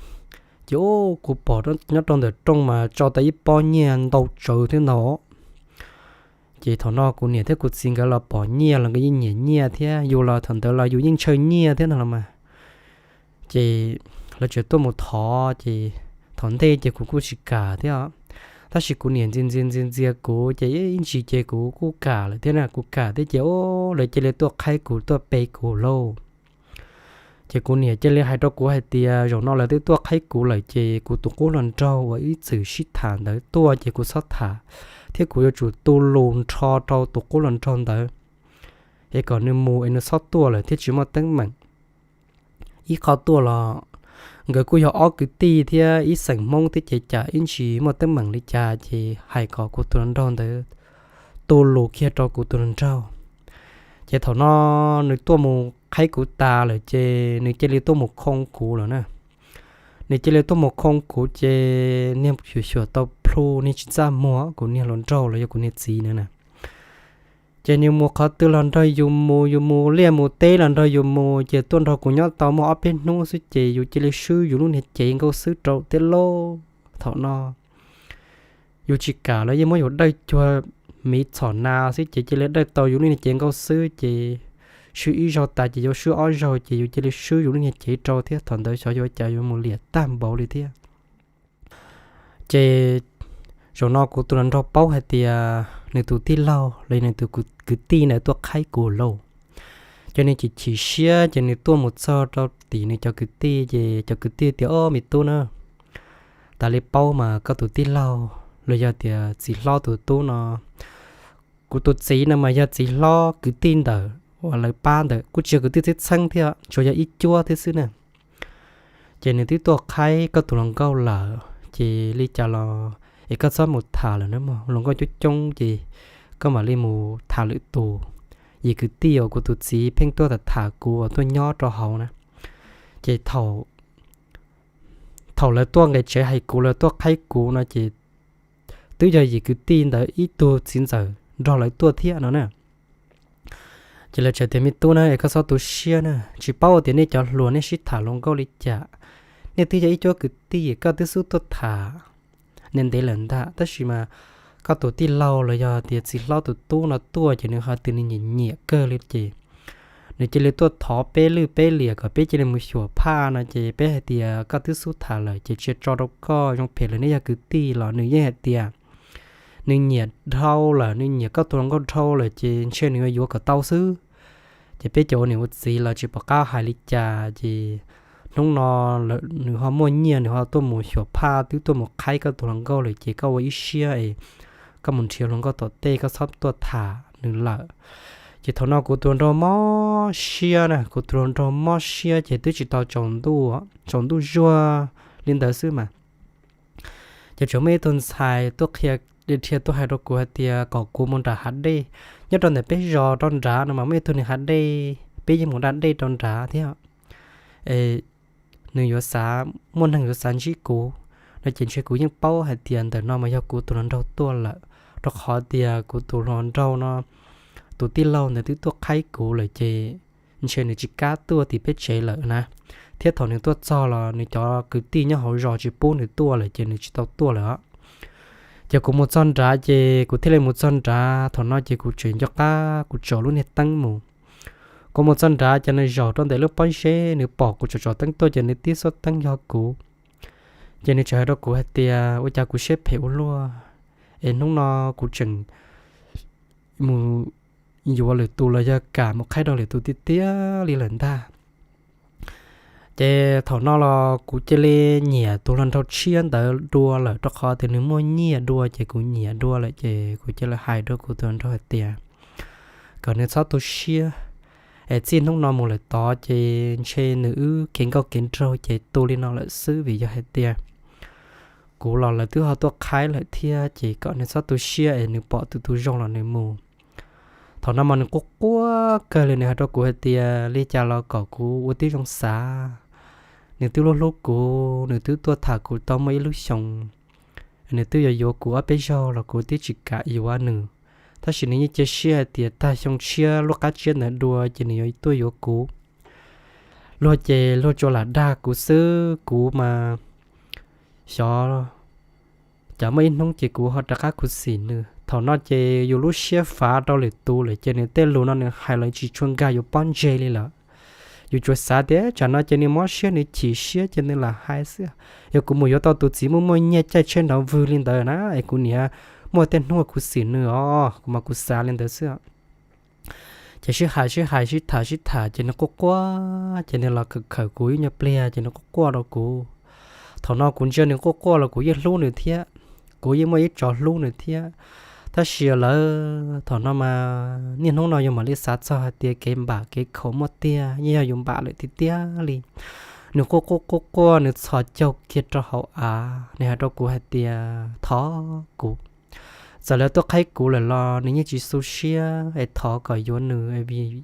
Ces kuv pom nyob rau ntawm rooj mas tso tau ib pob nyiaj ntau tsawv thiab ntag. Ces thaum no kuv niam thiab kuv txiv nkawd los pom nyiaj los nkawd yeej nyiam nyiaj thiab, yus los thaum ntawd los yus yeej ntshaw nyiaj thiab no los mas. Ces lawv tseem tuaj mus thov ces thaum ntej ces kuv kuj tsis kam thiab, tab sis kuv niam ntxias ntxias ntxias ntxias kuv ces ib ntsis ces kuv kuj kam lawm thiab na, kuv kam thiab ces o, lawv cia li tuaj qhaib kuv tuaj pe kuv lauj. Ces kuv niam cia li hais rau kuv hais tias zaum no lawv twb tuaj qhaib kuv lawm ces kuv tus qub hluas nraug uas ib txwm sib tham ntawd tuaj ces kuv txhob tham, thiab kuv yuav tsum tu lus nrho rau tus qub hluas nraug ntawd es kom nws mus es nws txhob tuaj lawm thiaj tsis muaj teeb meem. Ib qho tuaj los nkawd kuj yog ob kwv tij thiab ib xeem Hmoob thiab ces cas ib ntsis muaj teeb meem li cas ces hais kom kuv tus hluas nraug ntawd tu lus kiag rau kuv tus hluas nraug. Ces thaum no nws tuaj mus qhaib kuv tas lawm ces nws cia li tuaj mus khoo kuv lawm na. Nws cia li tuaj mus khoo kuv ces niag xyuam xyuam tau plhu niag tsis txaj muag kuv niag hluas nraug los yog kuv niag txiv na na. Ces nws mus qhov twg los nrog yus mus, yus mus liaj mus teb los nrog yus mus, ces tuaj nrog kuv nyob tau muaj ob peb hnub xwb ces yus cia li swb yus lub niag cev nkauj xwb rau thiab lauj. Thaum no yus tsis kam los yeej muab yus dawj cuag miv txhom na xwb ces cia li dawj tau yus lub niag cev nkauj xwb ces swb ib zaug tas ces yuav swb ob zaug ces yus cia li swb yus lub niag cev rau thiab. Thaum ntawd xyov yuav cas yuav mus liam tag npaum li thiab. Ces zaum no kuv tus hluas nraug paub hais tias nws tus tij laug los yog nws tus kwv tij ntawd tuaj qhaib kuv lauj. Ces nws chim chim siab ces nws tuaj mus txog rau tim nws cov kwv tij ces cov kwv tij tias, Ob, me tub na, tas li paub mas koj tus tij laug los yog tias txiv hlob tus tub no, kuv tus txiv no mas yog txiv hlob kwv tij ntawm uas lawv pab ntawd kuj tsis yog kwv tij txheeb txheeb thiab, tsuas yog ib cuab thiab xwb na. Ces nws twb tuaj qhaib koj tus hluas nkauj lawm ces li cas los es koj txhob mus tham lawm na mog, hluas nkauj coob coob ces koj mam li mus tham lwm tus. Yim kwv tij uas kuv tus txiv pheej tuaj tham tham kuv uas tuaj nyob rau hauv na. Ces thaum lawv tuaj nqis tsev hais kuv, lawv tuaj qhaib kuv no ces twb yog yim kwv tij ntawd ib tug txiv ntxawm nrog lawv tuaj thiab no na. Ces lawv tseem tias, Me tub na, es koj txhob tu siab na, tsis paub tias nej cov hluas nej sib tham hluas nkauj li cas. Nej twb yog ib cuab kwv tij, koj twb xub tuaj tham ntev ntev lawm ntag, tab sis mas koj tus tij laug los yog tias txiv hlob tus tub no tuaj ces nws ho tias nws nyiam nyiam kawg li ces nws cia li tuaj thov peb lwj peb liam kom peb cia li mus xyuas phaj no ces peb hais tias koj twb xub tham lawm ces tsis tso rau koj, zoo phem lawm, nej yog kwv tij los nws yeej hais tias nws nyiam dhau lawm, nws nyiam koj tus hluas nkauj dhau lawm ces ntshe nws yuav yuav kom tau xwb. Ces peb cov ua niam ua txiv los tsis pom qab hais li cas ces hnub no nws ho muaj nyiaj, nws ho tuaj mus xyuas phaj, twb tuaj mus qhaib koj tus hluas nkauj lawm ces koj ua ib siab es koj mus nrhiav hluas nkauj tom tej, koj txhob tuaj tham nws lawm. Ces thaum no kuv tus hluas nraug mob siab na, kuv tus hluas nraug mob siab ces twb tsis tau tsaus ntuj, tsaus ntuj zuag li ntawd xwb mas ces tseem muaj ib tug ntxhais tuaj qhia, dhia tuaj hais rau kuv hais tias kom kuv mus nram hav dej. Nyob rau ntawm peb zos rau nrad no mas muaj ib tug niag hav dej, peb yeej mus da dej rau nrad thiab. Es nws yuav xav, muaj neeg yuav xav ntsib kuv no ces ntshe kuv yeej paub hais tias ntawm no mas yog kuv tus hluas nraug tuaj lawm, rau qhov tias kuv tus hluas nraug no tus tij laug ntawd twb tuaj qhaib kuv lawm ces ntshe nws tsis kam tuaj tim peb tsev lawm na. Thiab thaum nws tuaj txog los nws cov kwv tij nyob hauv zos tsis pub nws tuaj lawm ces nws tsis tau tuaj lawm. Ces kuv mus txog nrad ces kuv thiaj li mus txog nrad, thaum no ces kuv tseem nco qab kuv tsom lub niag teeb mus. Kuv mus txog nrad ces nws zaum rau ntawm lub pob zeb, nws pom kuv tsom tsom teeb tuaj ces nws tib xuab teeb yog kuv. Ces nws txawm hais rau kuv hais tias ua cas kuv siab phem ua luaj, es hnub no kuv tseem mus yuav lwm tus los yog kam mus qhaib rau lwm tus tiag tiag li lawm ntag. Ces thaum no los kuv cia li nyiam tus hluas nraug tshiab ntawd dua lawm, rau qhov tias nws muaj nyiaj dua ces kuv nyiam dua lawm, ces kuv cia li hais rau kuv tus hluas nraug hais tias kom nws txhob tu siab, es txij hnub no mus lawm tod ces ntshe nws wb kev nkauj kev nraug ces tu li no lawm xwb, vim yog hais tias kuv los lawv twb ho tuaj qhaib lawm thiab, ces kom nws txhob tu siab es nws pom tus tus zoo los nws mus. Thaum no mas nws quaj quaj kawg li, nws hais rau kuv hais tias li cas los kom kuv ua tib zoo xav. Nws twb hlub hlub kuv, nws twb tuaj tham kuv tau muaj ib lub xyoos, nws twb yuav yuav kuv ob peb zaug los kuv twb tsis kam yuav nws. Tab sis nws yeej cia siab hais tias tag xyoo tshiab lub qab tsiab ntawd dua ces nws yuav tuaj yuav kuv. Luag ces luag tsuas lam dag kuv xwb, kuv mas xyov cas muaj ib hnub ces kuv ho rov qab khuv xim nws. Thaum no ces yus lub siab fav rau lwm tus lawm ces nws tej lus no nws hais los tsis tshua nkag yus pob ntseg li lawm. Yus tsuas xav tias tsam no ces nws mob siab nws chim siab ces nws lam hais xwb. Yog kuv mus yuav tau tus txiv muaj muaj nyiaj caij tsheb nrov vwg li ntawd na es kuv niam muaj tej hnub khuv xim nws os, kuv mas kuv xav li ntawd xwb. Ces sib hais sib hais sib tham sib tham ces nws quaj quaj ces nws los khawm khawm kuv ib nyuag pliag ces nws quaj quaj rau kuv. Thaum no kuv ntsia nws quaj quaj los kuv yeej hlub nws thiab, kuv yeej muaj ib tso hlub nws thiab. Tab sis lawm thaum no mas niaj hnub no yus mam li xav txog hais tias kev npam kev khaum muaj tiag, yeej yog yus npam lawm tiag tiag li. Nws quaj quaj quaj quaj nws txhos caug kiag rau hauv av, nws hais rau kuv hais tias thov kuv, txawm lawv tuaj qhaib kuv lawm los nws yeej tsis xu siab es thov kom yuav nws,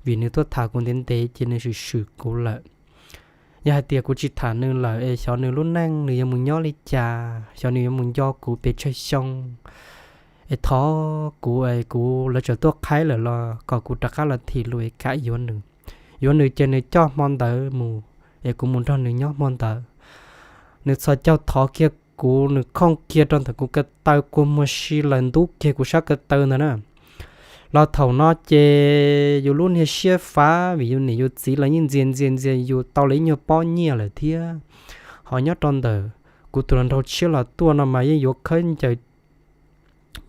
vim nws tuaj tham kuv ntev ntev ces nws swm swm kuv lawm. Yog hais tias kuv tsis tham nws lawm es xyov nws lub neej nws yuav mus nyob li cas, xyov nws yuav mus nco kuv pes tsawg xyoo. Es thov kuv es kuv, lawv txawm tuaj qhaib lawm los kom kuv rov qab los thim lus es kam yuav nws. Yuav nws ces nws coj hmo ntawd mus es kuv mus nrog nws nyob hmo ntawd. Nws txhos caug thov kiag kuv, nws khooj kiag rau ntawm kuv ko taw kua muag si lawm ntub kiag kuv sab ko taw ntawd na. Los thaum no ces yus lub niag siab fav vim yus niam yus txiv los yeej ntxias ntxias ntxias yus tau lawv ib nyuag pob nyiaj lawm thiab. Ho nyob rau ntawm kuv tus hluas nraug tshiab los tuaj no mas yeej yuav khawb ncaws.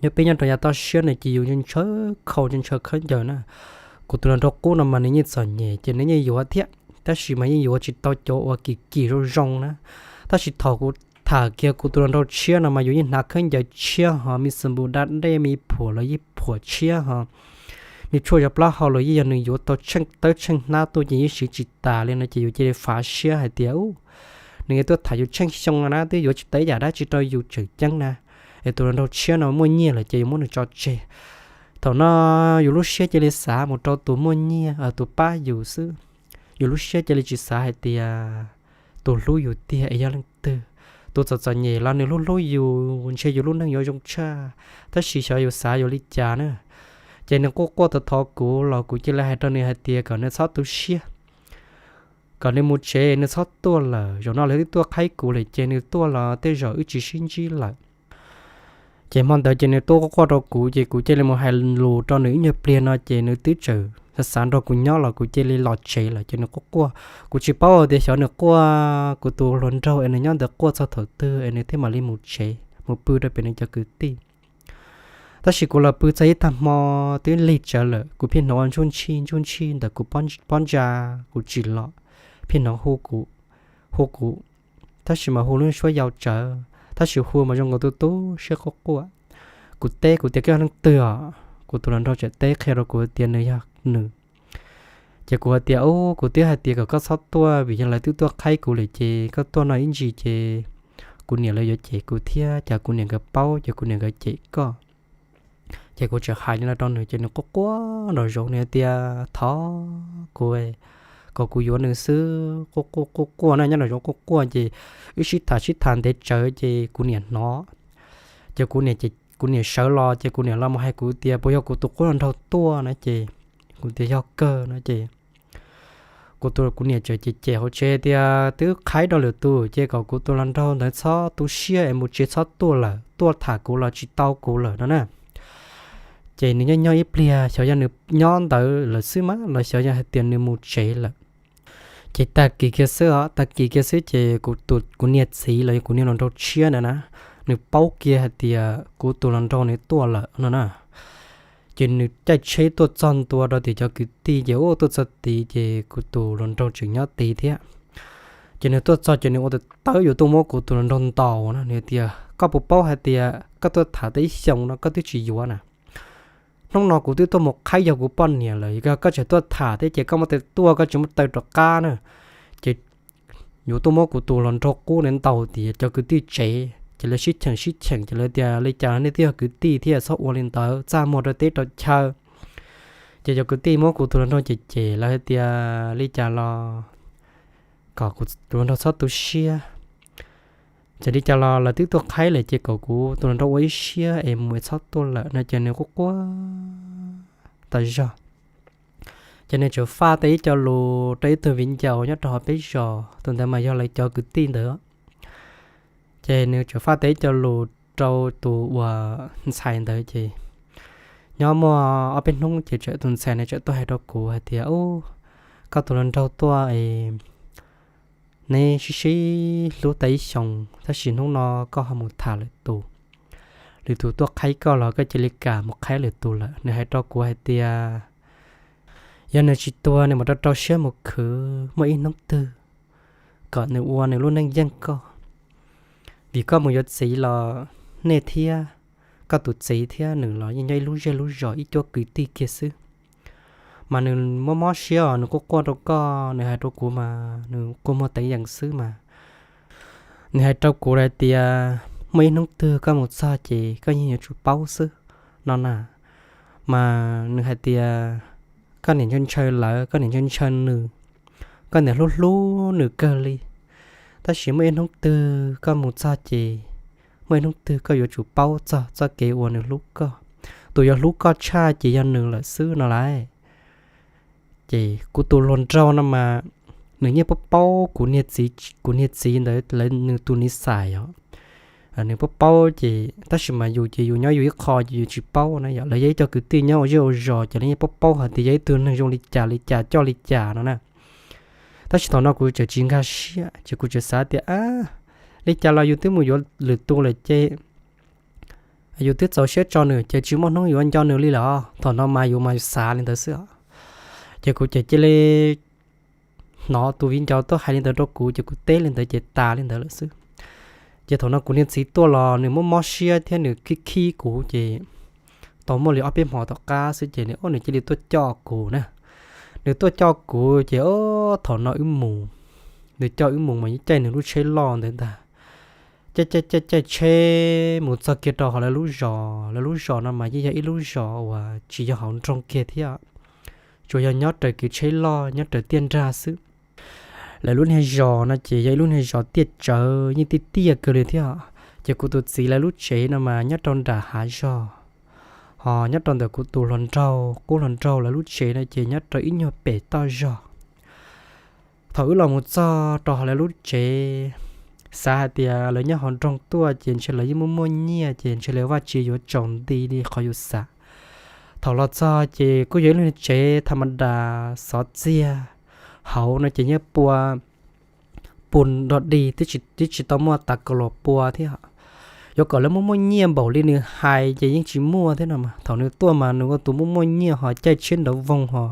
Nyob peb nyob rau yav toj siab no ces yus ntshaw khau ntshaw khawb ncaws na. Kuv tus hluas nraug qub no mas nws yeej txom nyem ces nws yeej yuav thiab, tab sis mas yeej yuav tsis tau cov uas kim kim zoo zoo na. Tab sis thaum kuv tham kiag kuv tus hluas nraug tshiab no mas yus yeej hnav khawb ncaws tshiab ho me xwm npus da dej me phuam los yeej phuam tshiab ho me tshuaj zov plaub hau los yeej yog nws yuav tau tsheej tawb tsheej hnab tuaj ces yeej siv tsis tas li no ces yus cia li fav siab hais tias nws yuav tuaj tham yus tsheej xyoo no na twb yuav tsis tau ib yam dab tsi rau yus tseem ceeb na. Es tus hluas nraug tshiab no muaj nyiaj lawm ces yus muab nws tso tseg. Thaum no yus lub siab cia li xav mus rau tus muaj nyiaj, tus pab yus xwb. Yus lub siab cia li tsis xav hais tias tus hlub yus tiag es yog leej twg. Tus txom txom nyem los nws hlub hlub yus, ntshe yus lub neej yuav zoo tshaj, tab sis xyov yus xav yuav li cas na. Ces nws quaj quaj thov thov kuv los kuv cia li hais rau nws hais tias kom nws txhob tu siab, kom nws mus tsev, nws txhob tuaj lawm. Zaum no lawv twb tuaj qhaib kuv lawm ces nws tuaj los tej zaum wb tsis sib ntsib lawm. Ces hmo ntawd ces nws tuaj quaj quaj rau kuv ces kuv cia li mus hais lus rau nws ib nyuag pliag no ces nws twb txawm xav xav nrog kuv nyob los kuv cia li los tsev lawm ces nws quaj quaj. Kuv tsis paub tias xyov nws quaj kuv tus hluas nraug es nws nyob ntawd quaj txog thaum twg es nws thiaj mam li mus tsev mus pw rau pem nws cov kwv tij. Tab sis kuv los pw txog ib tag hmo twb lig tsawv lawm, kuv pheej hnov ua ntsuj ntshij ntsuj ntshij ntawm kuv pob ntsa, kuv tsim los pheej hnov hu kuv, hu kuv, tab sis mas hu lub suab yau tsawv, tab sis hu mas zoo nkaus tu tu siab quaj quaj. Kuv teb kuv tias koj yog leej twg os? Kuv tus hluas nraug tseem teb qhia rau kuv tias nws yog nws. Ces kuv hais tias, Ub, kuv twb hais tias kom koj txhob tuaj vim yog lawv twb tuaj qhaib kuv lawm ces koj tuaj no ib ntsis ces kuv niam lawv yuav cem kuv thiab, cas kuv niam nkawd paub ces kuv niam nkawd cem koj. Ces kuv tseem hais li no rau nws ces nws quaj quaj nraum zoov, nws hais tias thov kuv, kom kuv yuav nws xwb, quaj quaj quaj quaj na, nyob nraum zoov quaj quaj ces wb sib tham sib tham ntev tsawv ces kuv niam hnov. Ces kuv niam sawv los ces kuv niam los mus hais kuv tias puas yog kuv tus qub hluas nraug tuaj na, ces kuv tias yog kawg no ces kuv tus, kuv niam tseem cem cem hauv tsev tias twb qhaib rau lwm tus ces kom kuv tus hluas nraug ntawd txhob tu siab es mus tsev txhob tuaj lawm, tuaj tham kuv los tsis tau kuv lawm no na. Ces nws nyob nyob ib pliag xyov yog nws nyob ntawd lawm xwb mas los xyov yog hais tias nws mus tsev lawm. Ces tag kis kiag xwb os, tag kis kiag xwb ces kuv tus, kuv niag txiv los yog kuv niag hluas nraug tshiab ntawd na, nws paub kiag hais tias kuv tus hluas nraug nws tuaj lawm no na. Ces nws caij tsheb tuaj txog ntua rau tim cov kwv tij ces ua tuaj txog tid ces kuv tus hluas nraug tseem nyob tid thiab. Ces nws tuaj txog ces nws ua tawv tawv yuav tuaj muab kuv tus hluas nraug ntaus na, nws tias koj puas paub hais tias koj tuaj tham tau ib xyoos no koj twb tsis yuav na. Hnub no kuv twb tuaj mus qhaib yog kuv poj niam lawm, yog koj tseem tuaj tham thiab ces koj muab taw tuaj, koj tsis muab taw rov qab na. Ces yuav tuaj muab kuv tus hluas nraug qub nws ntaus tias cov kwv tij tsev, ces lawv sib cheem sib cheem ces lawv tias li cas nej twb yog kwv tij thiab txhob ua li ntawd, txaj muag rau teb rau chaw. Ces cov kwv tij muab kuv tus hluas nraug cem cem, lawv hais tias li cas los kom kuv tus hluas nraug txhob tu siab. Ces li cas los lawv twb tuaj qhaib lawm ces kom kuv tus hluas nraug ua ib siab es mus es txhob tuaj lawm no ces nws quaj quaj tas zog. Ces nws tseem faj tau ib co lus rau ib tug viv ncaus nyob rau hauv peb zos, tus ntawd mas yog lawv cov kwv tij ntawd. Ces nws tseem faj tau ib co lus rau tus uas ntxhais ntawd ces nyob muaj ob peb hnub ces txawm tus ntxhais ne txawm tuaj hais rau kuv hais tias, Ub, koj tus hluas nraug tuaj es neb sib sib hlub tau ib xyoos tab sis hnub no koj ho mus tham lwm tus, lwm tus tuaj qhaib koj los koj cia li kam mus qhaib lwm tus lawm. Nws hais rau kuv hais tias yog nws tsis tuag nws mam rau rau siab mus khwv muaj ib hnub twg kom nws ua nws lub neej yeej koj. Vim koj mus yuav txiv los nej thiab koj tus txiv thiab nws los yeej nyob ib lub zej lub zos ib cuab kwv tij kiag xwb. Mas nws mob mob siab os, nws quaj quaj rau koj, nws hais rau kuv mas nws quaj muag teev yees xwb mas. Nws hais rau kuv hais tias muaj ib hnub twg koj mus txog ces koj yeej yuav tsum paub xwb no na. Mas nws hais tias koj niam ntshaw ntshaw lawv, koj niam ntshaw ntshaw nws, koj niam hlub hlub nws kawg li. Tab sis muaj ib hnub twg koj mus txog ces muaj ib hnub twg koj yuav tsum paub txog txoj kev uas nws hlub koj. Tus yuav hlub koj tshaj ces yog nws lawm xwb no lauj. Ces kuv tus hluas nraug no mas nws yeej paub paub kuv niag txiv, kuv niag txiv ntawd lawv nws tus niv xais os. Nws paub paub ces tab sis mas yus ces yus nyob yus ib qho ces yus tsis paub na yom, lawv yog ib co kwv tij nyob ua zej ua zos ces lawv yeej paub paub hais tias yog ib tug neeg zoo li cas li cas coj li cas no na. Tab sis thaum no kuv tseem tsis nkag siab ces kuv tseem xav tias, Li cas los yus twb mus yuav lwm tus lawm ces yus twb txaus siab tso nws ces tsis muaj hnub yuav nco nws li lawm. Thaum no mas yus mas yus xav li ntawd xwb os. Ces kuv ces cia li hnov tus viv ncaus tuaj hais li ntawd rau kuv ces kuv teb li ntawd ces tas li ntawd lawm xwb. Ces thaum no kuv niag txiv tuaj los nws mob mob siab thiab nws khib khib kuv ces tau muaj li ob peb hmo tom qab xwb ces nws, nws cia li tuaj coj kuv na. Nws tuaj coj kuv ces thaum no wb mus, nws coj wb mus mas yeej caij nws lub tsheb loj ntawd ntag. Caij caij caij caij tsheb mus txog kiag rau hauv lawv lub zos, lawv lub zos no mas yeej yog ib lub zos uas tsis yog hauv nroog kiag thiab, tsuas yog nyob raws kev tsheb loj nyob raws tiaj nrag xwb. Lawv lub niag zos no ces yog ib lub niag zos tiaj tsawv yeej tiaj tiaj kawg li thiab. Ces kuv tus txiv lawv lub tsev no mas nyob rau nram hav zog, ho nyob rau ntawm kuv tus hluas nraug qub hluas nraug lawv lub tsev no ces nyob rau ib nyuag pem toj zog. Thaum wb los mus txog rau hauv lawv lub tsev, xav hais tias lawv nyob hauv nroog tuaj ces ntshe lawv yeej muaj muaj nyiaj ces ntshe lawv vaj tse yuav tsaus nti li qhov yus xav. Thaum los txog ces kuj yog ib lub niag tsev tham ma das xov txiag, hauv no ces yeej pua pus nrog dig, twb tsis tau muaj tas kaus los pua thiab. Yuav kom lawv muaj muaj nyiaj npaum li nws hais ces yeej tsis muaj thiab no mas. Thaum nws tuaj mas nws ua tus muaj muaj nyiaj ho caij tsheb nrov voog ho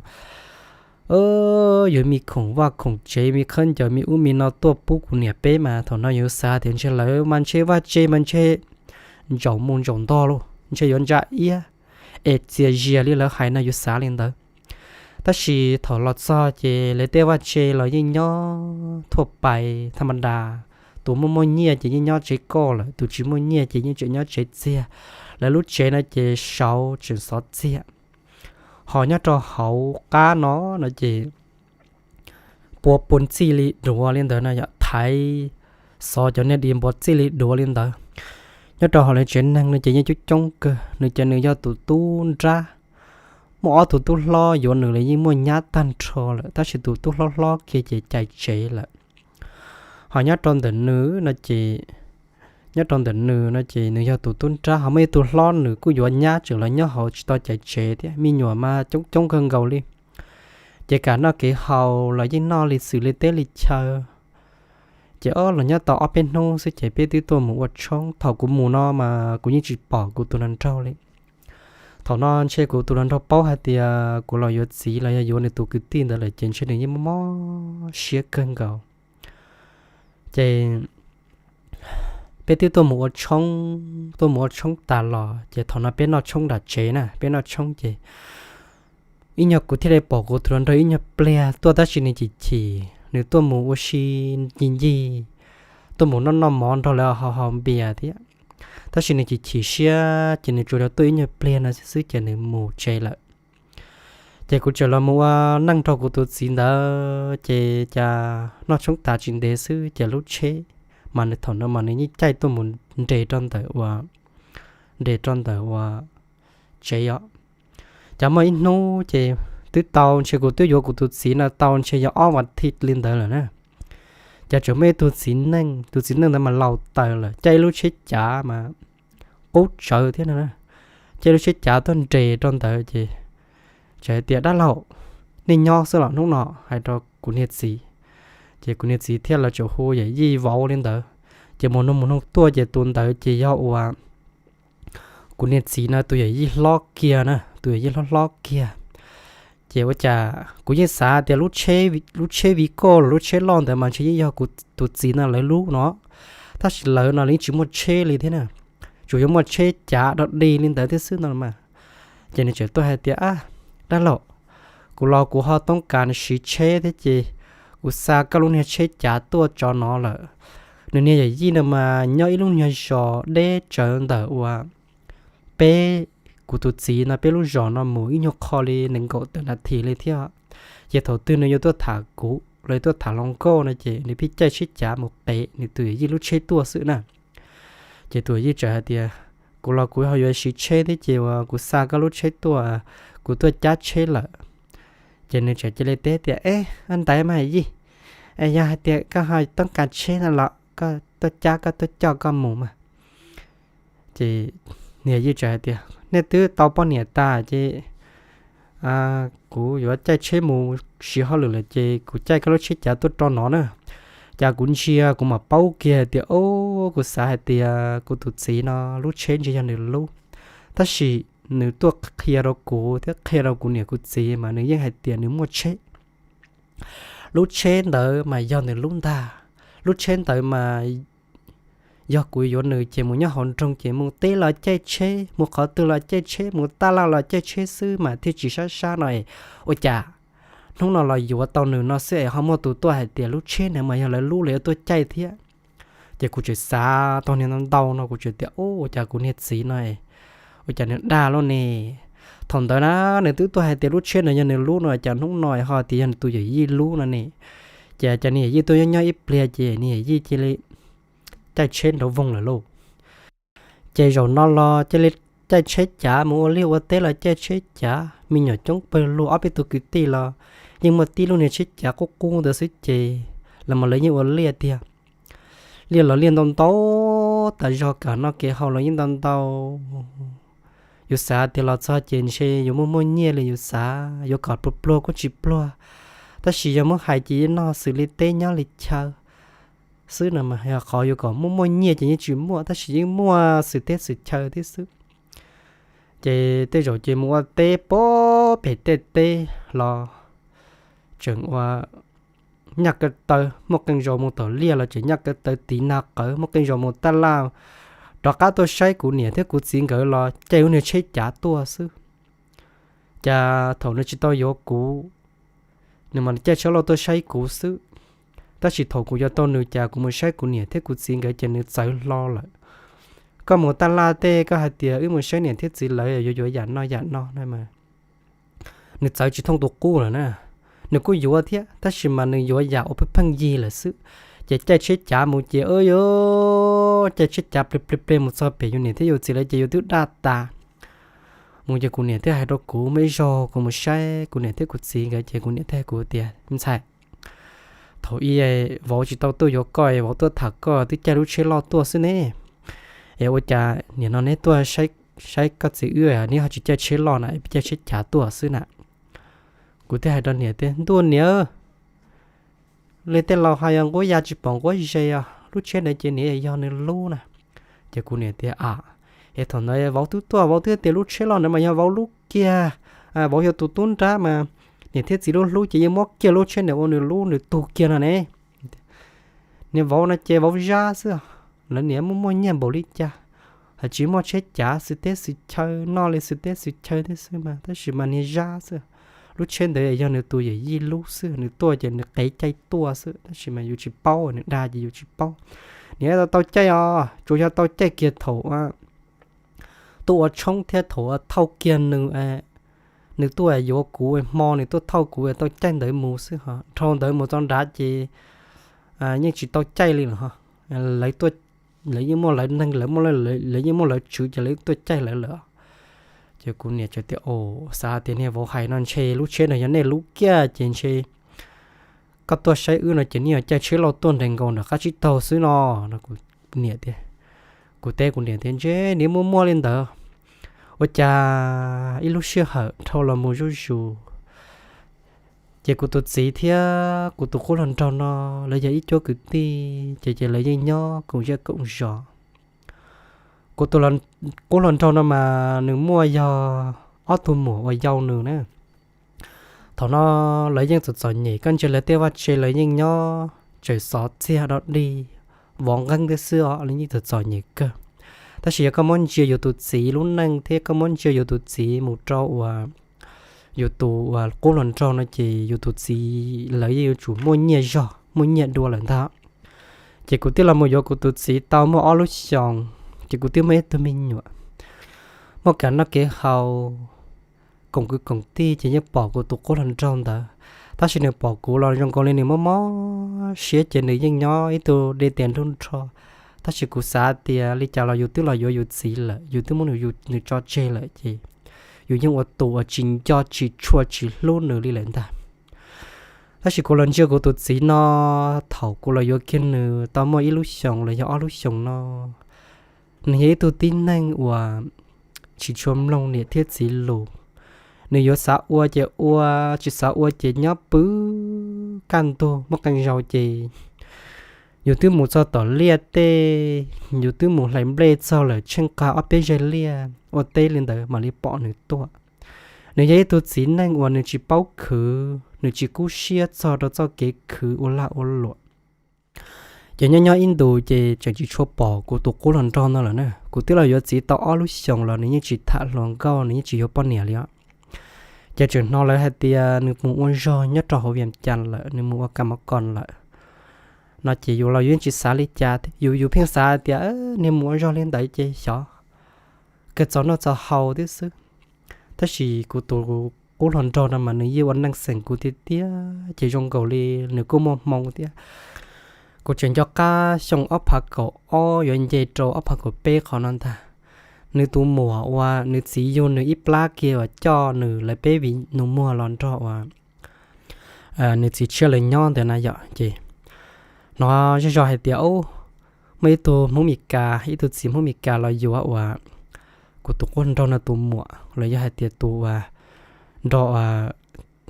yuav me khoom vaj khoom tsev, me khaub ncaws, me ub me no tuaj pub kuv niam peb mas thaum no yuav xav tias ntshe lawv mas ntshe vaj tse mas ntshe ntsaum mus ntsaum ntog lauj, ntshe yuav ntsa iab es txias zias li lawv hais no, yuav xav li ntawd. Tab sis thaum los txog ces lawv tej vaj tse los yeej nyob thuaj pais tham ma das, tus muaj muaj nyiaj ces yeej nyob tsev koj lawm, tus tsis muaj nyiaj ces yeej tseem nyob tsev txiag. Lawv lub tsev no ces saud tseem xov txiag, ho nyob rau hauv qab no no ces pua pus txij li duav li ntawd no yom, thaiv xov cov niag di npua txij li duav li ntawd. Nyob rau hauv lawv tsev neeg no ces yeej coob coob kawg, nws ces nws yog tus tub nrab, muaj ob tug tub hlob yuav nws los yeej muaj nyab tag nrho lawm, tab sis tus tub hlob hlob kiag ces cais tsev lawm. Ho nyob rau ntawm nws no ces, nyob rau ntawm nws no ces nws yog tus tub nrab, ho muaj ib tug hlob nws kuj yuav nyab tseem los nyob hauv tsis tau cais tsev thiab, me nyuam mas coob coob kawg nkaus li. Ces kev noj kev haus los yeej noj li xws li teb li chaw. Ces ob los nyob tau ob peb hnub xwb ces peb twb tuaj mus ua tshoob. Thaum kuv mus no mas kuv yeej tsis pom kuv tus hluas nraug li. Thaum no ntshe kuv tus hluas nraug paub hais tias kuv los yuav txiv los yog yuav nws tus kwv tij ntawd lawm ces ntshe nws yeej mob mob siab kawg nkaus. Ces peb twb tuaj mus ua tshoob, tuaj mus ua tshoob tas los ces thaum no peb noj tshoob nram tsev na, peb noj tshoob ces ib nyuag kuv thiaj li pom kuv tus hluas nraug ib nyuag pliag tuaj tab sis nws chim chim, nws tuaj mus ua si ncig ncig, tuaj mus noj noj mov nrog lawv haus haus npias thiab. Tab sis nws chim chim siab ces nws tsuas yog tuaj ib nyuag pliag no xwb ces nws mus tsev lawm. Ces kuv tseem los mus ua neej nrog kuv tus txiv ntawd ces cas noj tshoob tas tsis ntev xwb ces lub tsheb mas nws thaum no mas nws yeej caij tuaj mus nres rau ntawm ua, nres rau ntawm ua tsev os. Ces muaj ib hnub ces twb tau, ntshe kuv twb yuav kuv tus txiv no tau ntshe yog ob vas thiv li ntawd lawm na. Ces tseem muaj ib tug txiv neej, tus txiv neej ntawd mas laus taws lawm, caij ib lub tsheb cav mas qub tsawv thiab no. Caij lub tsheb cav tuaj nres rau ntawd ces txawm hais tias, dab laug, nej nyob xwb los hnub no? Hais rau kuv niag txiv. Ces kuv niag txiv thiaj los tseem hu yawm yij vauv li ntawd. Ces mus noog mus noog tuaj ces tus ntawd ces yog uas kuv niag txiv no tus yawm yij hlob kiag na, tus yawm yij hlob hlob kiag. Ces ua cas kuv yeej xav tias lub tsheb, lub tsheb Vigo los lub tsheb loj ntawd mas ntshe yeej yog kuv tus txiv no lawv lub no, tab sis lawv no yeej tsis muaj tsheb li thiab na, tsuas yog muaj tsheb cav dog dig li ntawd thiab xwb no mas. Ces nws txawm tuaj hais tias, a, dab laug, kuv los kuv ho toob kas siv tsheb thiab ces kuv xa koj lub niag tsheb cav tuaj tso no lawm. Nws niag yawm yij no mas nyob ib lub nyuag zos deb tsawv ntawm uas peb, kuv tus txiv no peb lub zos no mus ib nyuag qho li nees nkaum tawm nas this li thiab. Ces thaum twg nws yuav tuaj tham kuv los tuaj tham hluas nkauj no ces nws pheej caij tsheb cav mus pem nws tus yawm yij lub tsheb tuaj xwb na. Ces tus yawm yij txawm hais tias, kuv los kuv ho yuav siv tsheb thiab ces uas kuv xa koj lub tsheb tuaj, kuv tuaj cab tsheb lawm. Ces nws txawm cia li teb tias, eb, ntaiv mas yij, yog hais tias koj ho toob kas tsheb no los koj tuaj cab koj tuaj coj koj mus mas. Ces niag yij txawm hais tias, nej twb tau poj niam tas ces kuv yuav caij tsheb mus siv hauj lwm lawm ces kuv caij koj lub tsheb cav tuaj rau no na. Cas kuv ntsia kuv mam paub kiag tias, o, kuv xav hais tias kuv tus txiv no lub tsheb ntshe yog nws lub, tab sis nws tuaj qhia rau kuv thiab qhia rau kuv niam kuv txiv mas nws yeej hais tias nws muaj tsheb. Lub tsheb ntawd mas yog nws lub ntag. Lub tsheb ntawd mas yog kuv yuav nws ces mus nyob hauv nroog ces mus teb los caij tsheb, mus qhov twg los caij tsheb, mus taj laj los caij tsheb xwb mas thiaj tsis sab sab no es. Ua cas hnub no los yuav tau nws no xwb es ho muaj tus tuaj hais tias lub tsheb ntawd mas yog lawv lub, lawv yuav tuaj caij thiab. Ces kuv tseem xav tau niag ntau ntau no kuv tseem tias, ua cas kuv niag txiv no es ua cas nws dag lub ne? Thaum ntawd na nws twb tuaj hais tias lub tsheb no yog nws lub no cas hnub no ho tias yog nws tus yawm yij lub no ne? Ces cas niag yawm yij tuaj nyob nyob ib pliag ces niag yawm yij cia li caij tsheb nrov voog lawm lauj. Ces zaum no los cia li caij tsheb cav mus ua liaj ua teb los caij tsheb cav, me nyuam coob pawg lug, ob peb tug kwv tij los yeej muaj tib lub niag tsheb cav qub qub ntawd xwb ces los mas lawv yeej ua liaj tiag. Liaj los liaj ntau ntau tas zog, kev noj kev haus los yeej ntau ntau. Yus xav tias los txog ces ntshe yuav muaj muaj nyiaj li yus xav, yuav kom pluag pluag kuj tsis pluag. Tab sis yog muab hais ces yeej noj xws li teb nyob li chaw xwb no mas, yog qhov yuav kom muaj muaj nyiaj ces yeej tsis muaj, tab sis yeej muaj xws teb xws chaw thiab xwb. Ces tej zaum ces mus ua teb pem tej teb los tseem ua nyaj kaw taw, muaj qee zaus mus tom liaj los tseem nyaj kaw taw tiv nag qawv, muaj qee zaus mus taj laj rov qab tuaj saib kuv niam thiab kuv txiv nkawd los caij lub niag tsheb cav tuaj xwb. Cas thaum nws tsis tau yuav kuv, nws mas caij tsheb loj tuaj saib kuv xwb. Tab sis thaum kuv yuav tau nws cas kuv mus saib kuv niam thiab kuv txiv nkawd ces nws txawv hlo lawm. Koj mus taj laj tej koj hais tias wb mus saib niam thiab txiv lawv yuav yuav yam no yam no na, nws txawv tsis thooj tus qub lawm na. Nws kuj yuav thiab tab sis mas nws yuav yam uas pheej pheej yig lawm xwb. Ces caij tsheb cav mus ces, o, caij tsheb cav ple ple ple mus txog pem yus niam thiab yus txiv lawv ces yus twb daj tas. Mus ces kuv niam thiaj hais rau kuv, muaj ib zaug kuv mus saib kuv niam thiab kuv txiv nkawd ces kuv niam thiaj hais kuv tias, ntxhais, thaum ub vauv tsis tau tuaj yuav koj, vauv tuaj tham koj twb caij lub tsheb loj tuaj xwb ne. Es ua cas nim no neb tuaj saib koj txiv wb neb ho tsis caij tsheb loj na, caij tsheb cav tuaj xwb na? Kuv thiaj hais rau niam tias, Ntuj niam, li tej laus hais, yog nquab ya tsis pom nquab ze os, lub tsheb ntawd ces niam yog nws lub na. Ces kuv niam tias, A, es thaum ntawd vauv twb tuaj, vauv twb tias lub tsheb loj ntawd mas yog vauv lub kiag, vauv yog tus tub nrab mas niam thiab txiv lub hlub ces yeej muab kiag lub tsheb ntawd ua nws lub nws tug kiag no ne. Niag vauv no ces vauv zab xwb, lawv niam muaj muaj nyiaj npaum li cas, hais tsis muaj tsheb cav xwb teb xwm chaw, noj li xwb teb xwm chaw thiab xwb mas tab sis mas niag zab xwb. Lub tsheb ntawd yog nws tus yawm yij lub xwb, nws tuaj ces nws qev caij tuaj xwb tab sis mas yus tsis paub, nws dag ces yus tsis paub. Niam tau caij os, tsuas yog tau caij kiag thaum tuaj ua tshoob thiab thaum thauj kiag nws, nws tuaj yuav kuv hmo nws tuaj thauj kuv tau caij ntawd mus xwb ho dhau ntawd mus txog nrad ces yeej tsis tau caij li lawm ho. Lawv yeej muaj lawv neeg, lawv yeej muaj lawv tswv ces lawv tuaj caij lawv lawm. Ces kuv niam txawm tias, Xav tias niag vauv hais no ntshe lub tsheb no yog nej lub kiag ces ntshe koj tuaj saib wb no ces nej yog caij tsheb loj tuaj nres nkaus nram qab tsib taug xwb no. Kuv niam, kuv teb kuv niam tias, Ntshe niam muaj muaj li ntawd. Ua cas ib lub sij hawm dhau los mus zuj zus ces kuv tus txiv thiab kuv tus qub hluas nraug no lawv yog ib cuab kwv tij ces ces lawv yeej nyob koom zej koom zos. Kuv tus qub hluas nraug no mas nws muaj yog ob tug muam uas yau nws na. Thaum no lawv yeej txom txom nyem, koj ntsia lawv tej vaj tse lawv yeej nyob tseem xov txiag dog dig, vov nqeeb thiab xwb os, lawv yeej txom txom nyem kawg. Tab sis yog koj muab ntsia yus tus txiv lub neej thiab koj muab ntsia yus tus txiv mus rau uas yus tus uas qub hluas nraug no ces yus tus txiv lawv yeej yuav tsum muaj nyiaj zog muaj nyiaj dua lawm ntag. Ces kuv twb los mus yuav kuv tus txiv tau muaj ob lub xyoos, ces kuv twb muaj ib tug me nyuam, muaj kev noj kev haus, koom kwv koom tij ces yeej pom kuv tus qub hluas nraug ntawd. Tab sis nws pom kuv los zoo nkaus li nws mob mob siab ces nws yeej nyob ib tug dej tias nrub nrho. Tab sis kuv xav tias li cas los yus twb los yuav yus txiv lawm, yus twb muab nws tso tseg lawm ces yus yeej ua tus uas tsis nco tsis tshua tsis hlub nws li lawm ntag. Tab sis kuv los ntsia kuv tus txiv no, thaum kuv los yuav kiag nws tau muaj ib lub xyoos los yog ob lub xyoos no, nws yog ib tug tib neeg uas tsis tshua mloog niam thiab txiv lus. Nws yuav xav ua ces ua, tsis xav ua ces nyob pw kaj ntug, muaj qee zaus ces yus twb mus txog tom liaj tej, yus twb mus hlais nplej txog lawm tsheej qag ob peb zaug liaj ua teb li ntawd mam li pom nws tuaj. Nws yog ib tug txiv neej uas nws tsis paub khwv, nws tsis kub siab txog rau txoj kev khwv ua lag ua luam. Ces nyob nyob ib ntus ces tseem tsis tshua pom kuv tus qub hluas nraug no lawm na. Kuv twb los yuav txiv tau ob lub xyoos los nws yeej tsis tham hluas nkauj, nws yeej tsis yuav poj niam li os. Ces tseem hnov lawv hais tias nws mus ua zog nyob rau hauv Vias Cas lawm, nws mus ua kas mov kos lawm no ces yus los yus yeej tsis xav li cas, yus yus pheej xav tias niag mus ua zog li ntawd ces xyov kawg txaus noj txaus haus thiab xwb. Tab sis kuv tus qub hluas nraug no mas nws yeej ua neej xeem kuv tiag tiag ces zoo nkaus li nws kuj muaj hmoo thiab. Kuv tseem nco qab xyoo ob phav kaum ob yuav nce rau ob phav kaum peb qhov no ntag, nws tus muam uas nws txiv yug nws ib plab kiag uas coj nws lawv peb viv nus muag los nrog uas nws txiv tshiab lawv nyob ntawd na yom. Ces hnov zej zog hais tias muaj ib tug Hmoob Mes Kas, ib tug txiv Hmoob Mes Kas los yuav uas kuv tus qub nraug no tus muam los yog hais tias tus uas nrog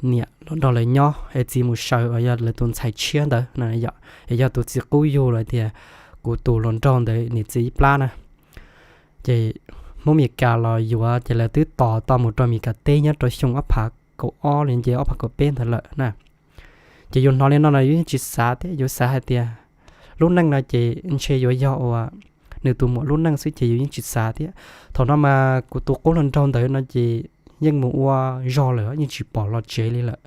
niam los nrog lawv nyob es txiv mus saws uas yog lawv tus ntxhais tshiab ntawd no yom, es yog tus txiv qub yug los tias kuv tus hluas nraug ntawd niam txiv ib plab na. Ces Hmoob Mes Kas los yuav ces lawv twb tos tau mus rau Mes Kas teb nyob rau xyoo ob phav kaum ob li nce ob phav kaum peb ntawd lawm na. Ces yus hnov li no no yus yeej tsis xav thiab, yus xav hais tias lub neej no ces ntshe yuav yog uas nws tus muam lub neej xwb ces yus yeej tsis xav thiab. Thaum no mas kuv tus qub hluas nraug ntawd no ces yeej mus ua zog lawm yeej tsis pom los tsev li lawm.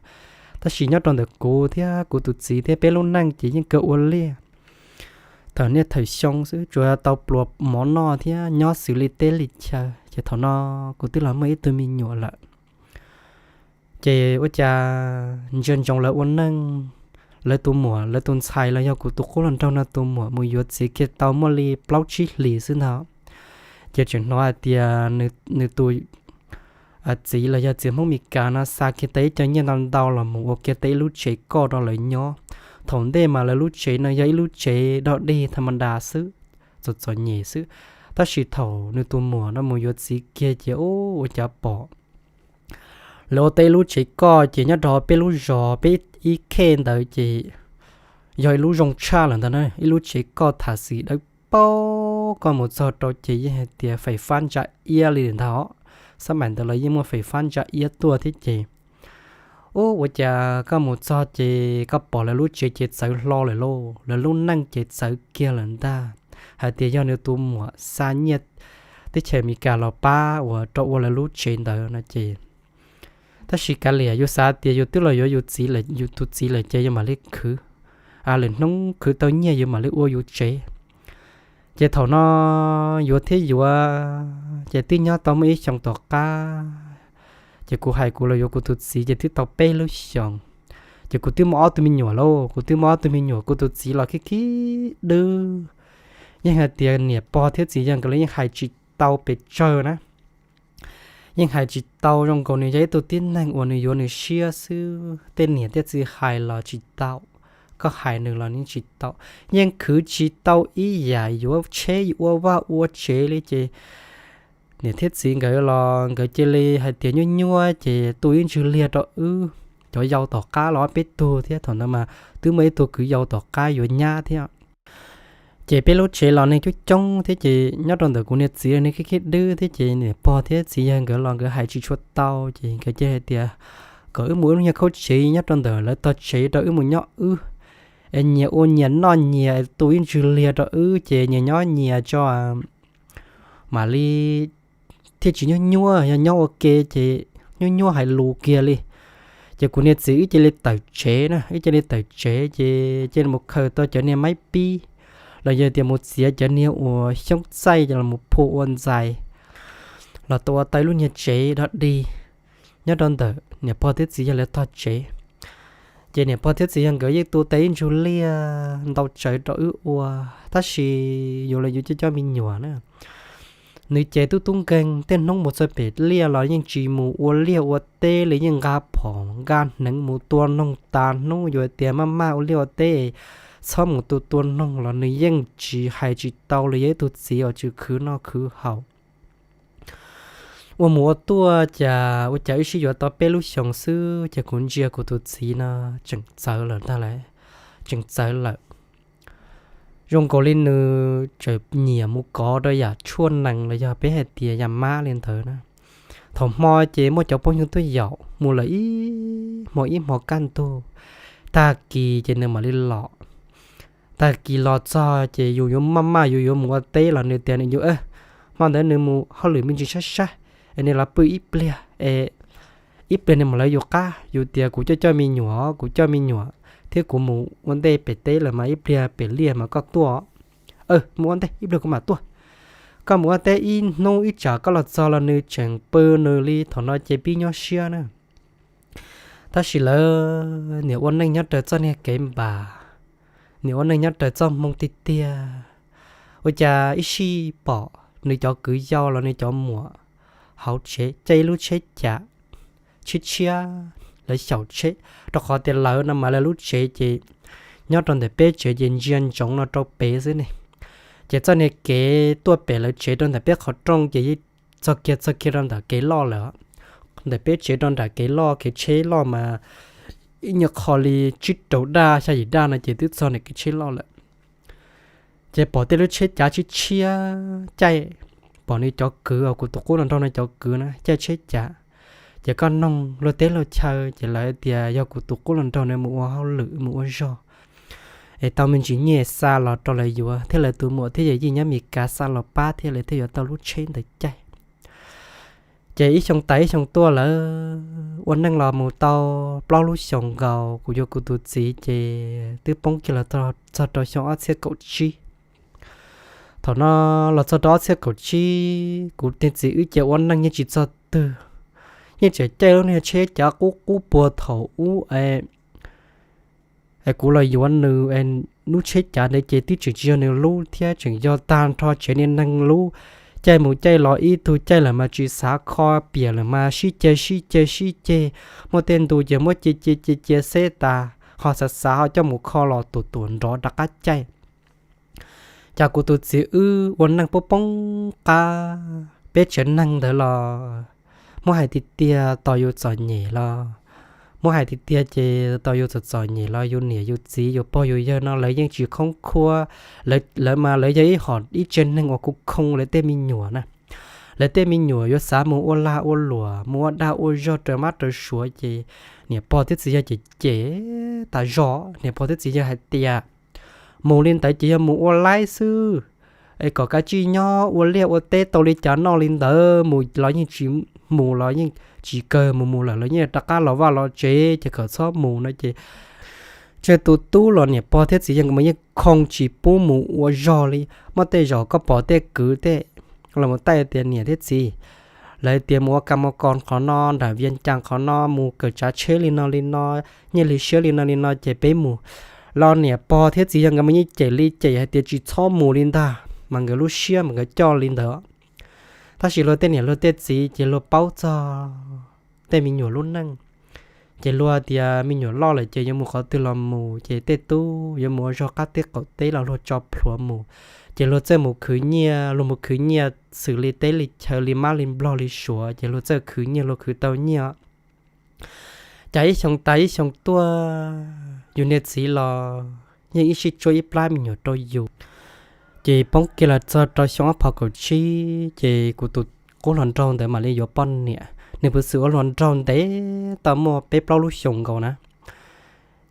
Tab sis nyob rau ntawm kuv thiab kuv tus txiv thiab peb lub neej ces yeej kawg ua liaj. Thaum niaj thaum xyoo xwb tsuas tau pluas mov noj thiab nyob xws li teb li chaw ces thaum no kuv twb los muaj ib tug me nyuam lawm. Ces ua cas ntsia ntsoov lawv ua neej, lawv tus muam lawv tus ntxhais los yog kuv tus qub hluas nraug no tus muam mus yuav txiv kiag tau muaj li plaub tsib hlis xwb ntag. Ces tseem hnov hais tias nws tus txiv los yog txiv Hmoob Mes Kas no xa kiag tau ib co nyiaj ntau ntau los mus ua kiag tau ib lub tsev koj rau lawv nyob. Thaum ntej mas lawv lub tsev no yog ib lub tsev dog dig tha ma das xwb, txom txom nyem xwb. Tab sis thaum nws tus muam no mus yuav txiv kiag ces ua cas pom lawv ua tau ib lub tsev koj ces nyob rau peb lub zos peb ib khej ntawd ces yog ib lub zoo tshaj lawm ntag na, ib lub tsev koj tham xim dawb paug, koj mus txog rau ces yeej hais tias fais fab ntsa iab li ntag os. Xab maim ntawd los yeej muaj fais fab ntsa iab tuaj thiab ces, ub, ua cas koj mus txog ces koj pom lawv lub tsev ces txawv hlo lawm lauj, lawv lub neej ces txawv kiag lawm ntag. Hais tias yog nws tus muam xa nyiaj teb chaws Amelikas los pab uas rau ua lawv lub tsev ntawd no ces, tab sis kav liam, yus xav tias yus twb los yuav yus txiv, yus tus txiv lawm ces yus mam li khwv, lwm hnub khwv tau nyiaj yus mam li ua yus tsev. Ces thaum no yuav thiab yuav, ces twb nyob tau muaj ib xyoos tom qab, ces kuv hais kuv los yuav kuv tus txiv ces twb tau peb lub xyoos. Ces kuv twb muaj ob tug me nyuam lauj, kuv twb muaj ob tug me nyuam, kuv tus txiv los khib khib dwb. Yeej hais tias niam pog thiab txiv yawg nkawd los yeej hais tsis tau pes tsawg na. Yeej hais tsis tau, zoo nkaus nws yog ib tug tib neeg uas nws yuav nws siab xwb, tej niam tej txiv hais los tsis tau, koj hais nws los nws tsis tau. Yeej khwv tsis tau ib yam, yuav tsheb ua vaj ua tsev li ces niam thiab txiv nkawd los nkawd cia li hais tias nyuaj nyuaj ces tu ib ntsws liag rau wb. Cov yau tom qab los ob peb tug thiab, thaum ntawd mas twb muaj ib tug kwv yau tom qab yuav nyab thiab. Ces peb lub tsev los neeg coob coob thiab ces nyob rau ntawm kuv niag txiv los nws khib khib dwb thiab ces niam pog thiab txiv yawg nkawd los nkawd hais tsis tshua tau ces nkawd cia hais tias kom wb mus ua lub niag khaub tsev nyob rau ntawm lawv tog tsev rau wb mus nyob wb, es nyias ua nyias noj nyias, tu ib ntsws liag rau wb ces nyias nyob nyias tso mam li thiaj tsis nyuaj nyuaj, yog nyob ua ke ces nyuaj nyuaj hais lus kiag li. Ces kuv niag txiv wb cia li tawm tsev na, wb cia li tawm tsev ces cia li mus khaws tau cov niag maib pib los yog tias mus txiav cov niag uas xyoob txaij los mus phua ua ntxais los tau ua tau lub niag tsev dog dig nyob rau ntawm niam pog thiab txiv yawg lawv tog tsev. Ces niam pog thiab txiv yawg nkawd yeej tu tau ib ntsug liaj ntau tsawv rau wb ua, tab sis yus los yus coj coj me nyuam na, nws ces tub tub nkeeg, tej hnub mus txog pem liaj los yeej tsis mus ua liaj ua teb li, yeej nqa phom nqa hneev mus tua noog tas hnub. Yus tias maj maj ua liaj ua teb, txhob mus tua tua noog los nws yeej tsis hais tsis tau li, yog ib tug txiv uas tsis khwv noj khwv haus. Ua mus ua tuaj cas ua cas wb sib yuav tau peb lub xyoos xwb ces kuv ntsia kuv tus txiv no tseem txawv lawm ntag lauj, tseem txawv lawm. Zoo nkaus li nws tseem nyiam mus kov rau yam tshuaj nees los yog peb hais tias yam mab li ntawd na. Thaum hmo ces muaj cov phooj ywg tuaj yaum mus lawm ib hmo ib hmo kaj ntug, tag kis ces nws mam li los. Tag kis los txog ces yus yuav maj maj yus yuav mus ua teb los nws tias nws yuav, hmo ntawd nws mus hauj lwm me ntsis sab sab es nws los pw ib pliag es ib pliag nws mam lawv yus qab. Yus tias kuv coj coj me nyuam, kuv coj me nyuam thiab kuv mus ua ntej pem teb lawm mas ib pliag pem liaj mas koj tuaj. Mus ua ntej ib pliag kuv mam tuaj. Koj mus ua teb ib hnub ib tsam koj los txog los nws tseem pw nws li, thaum no ces pib nyuaj siab na. Tab sis lawv niam ua neej nyob raws txoj niag kev npam, niam ua neej nyob raws txoj hmoo tiag tiag. Ua cas ib sij pom nws cov kwv yau los nws cov muam hauv tsev caij ib lub tsheb cav tshiab tshiab, lawv xyaum tsheb, rau qhov tias lawv no mas lawv lub tsev ces nyob rau ntawm peb tsev ces ntsia ntsoov no rau pem xwb ne. Ces txoj niag kev tuaj pem lawv tsev rau ntawm peb qhov rooj ces yeej txog kiag txog kiag rau ntawm kev loj lawm. Ntawm peb tsev rau nram kev loj, kev tsheb loj mas ib nyuag qho li tsib rau daj xya yim daj no ces twb txog ntawm kev tsheb loj lawm. Ces pom tej lub tsheb cav tshiab tshiab caij, pom nws cov kwv, kuv tus qub hluas nraug no cov kwv na caij tsheb cav. Ces koj noog luag teb luag chaw ces lawv tias yog kuv tus qub hluas nraug nws mus ua hauj lwm mus ua zog es tau me ntsis nyiaj xa los rau lawv yuav, thiab lawv tus muam thiab yawm yij nyob Mes Kas xa los pab thiab lawv thiaj yuav tau lub tsheb ntawd caij. Ces ib xyoo tas ib xyoo tuaj lawm, ua neej los mus tau plaub lub xyoos nkaus, kuv yuav kuv tus txiv ces twb poob kiag los txog rau xyoo ob txhiab kaum tsib. Thaum no los txog rau ob txhiab kaum tsib, kuv niag txiv wb ces ua neej yeej tsis txog twg, yeej tseem caij lub niag tsheb cav qub qub puag thaum ub es kuv los yuav nws es lub tsheb cav ntawd ces twb tseem tsis yog nws lub thiab, tseem yog tag nrho tsev niag neeg lub. Caij mus caij los ib tug caij lawm mas tsis xav kho, piam lawm mas sib ceg sib ceg sib ceg, muaj tej ntu ces muab cia cia cia cia xeb tas, ho xav xav ho coj mus kho los tuam tuam nrov rov qab caij. Cas kuv tus txiv wb ua neej poob poob qab, peb tsev neeg ntawd los Muab hais tiag tiag tos yus txom nyem los, muab hais tiag tiag ces tos yus txom txom nyem los yus niam yus txiv yus pog yus yawg no lawv yeej tsis khoob khuab. Lawv mas lawv yog ib hom ib tsev neeg uas kuj khoo lawv tej me nyuam na. Lawv tej me nyuam yuav xav mus ua lag ua luam mus ua dag ua zog raws mab raws suav ces niam pog thiab txiv yawg ces cem tas zog. Niam pog thiab txiv yawg hais tias mus li ntawd ces yog mus ua laib xwb, es kom kav tsij nyob ua liaj ua teb tau li cas noj li ntawd, mus los yeej tsis, mus los yeej tsis kawg, mus mus lawm los yeej rov qab los vaj los tsev ces kom txhob mus no ces tsawg tus tub los niam pog thiab txiv yawg mas yeej khoo tsis pub mus ua zog li. Muaj tej zaum koj pom tej kwv tej los mus taij tias niam thiab txiv, lawv tias mus ua kas mos kos qhov no, nram Vias Cas qhov no, mus kawm tsav tsheb li no li no, nyiaj hli siab li no li no ces peb mus. Los niam pog thiab txiv yawg nkawd mas yeej cem li cem hais tias tsis txhob mus li ntag, mas nkawd lub siab mas nkawd coj li ntawd. Tab sis luag tej niam luag tej txiv ces luag paub txog tej me nyuam lub neej, ces luag tias me nyuam loj lawm ces yuav mus qhov twg los mus ces tej tub yuav mus ua zog qab teb qaum teb los luag tso plhuav mus. Ces luag txawj mus khwv nyiaj, luag mus khwv nyiaj xws li teb li chaw li mab li nplog li suav ces luag txawj khwv nyiaj luag khwv tau nyiaj. Cas ib xyoo tas ib xyoo tuaj, yus niag txiv los yeej ib sij tsuab ib plab me nyuam rau yus. Ces poob kiag los txog rau xyoo ob phav kaum tsib ces kuv tus qub hluas nraug ntawd mam li yuav poj niam. Nws piv xws ua hluas nraug ntev tau muaj peb plaub lub xyoos nkaus na.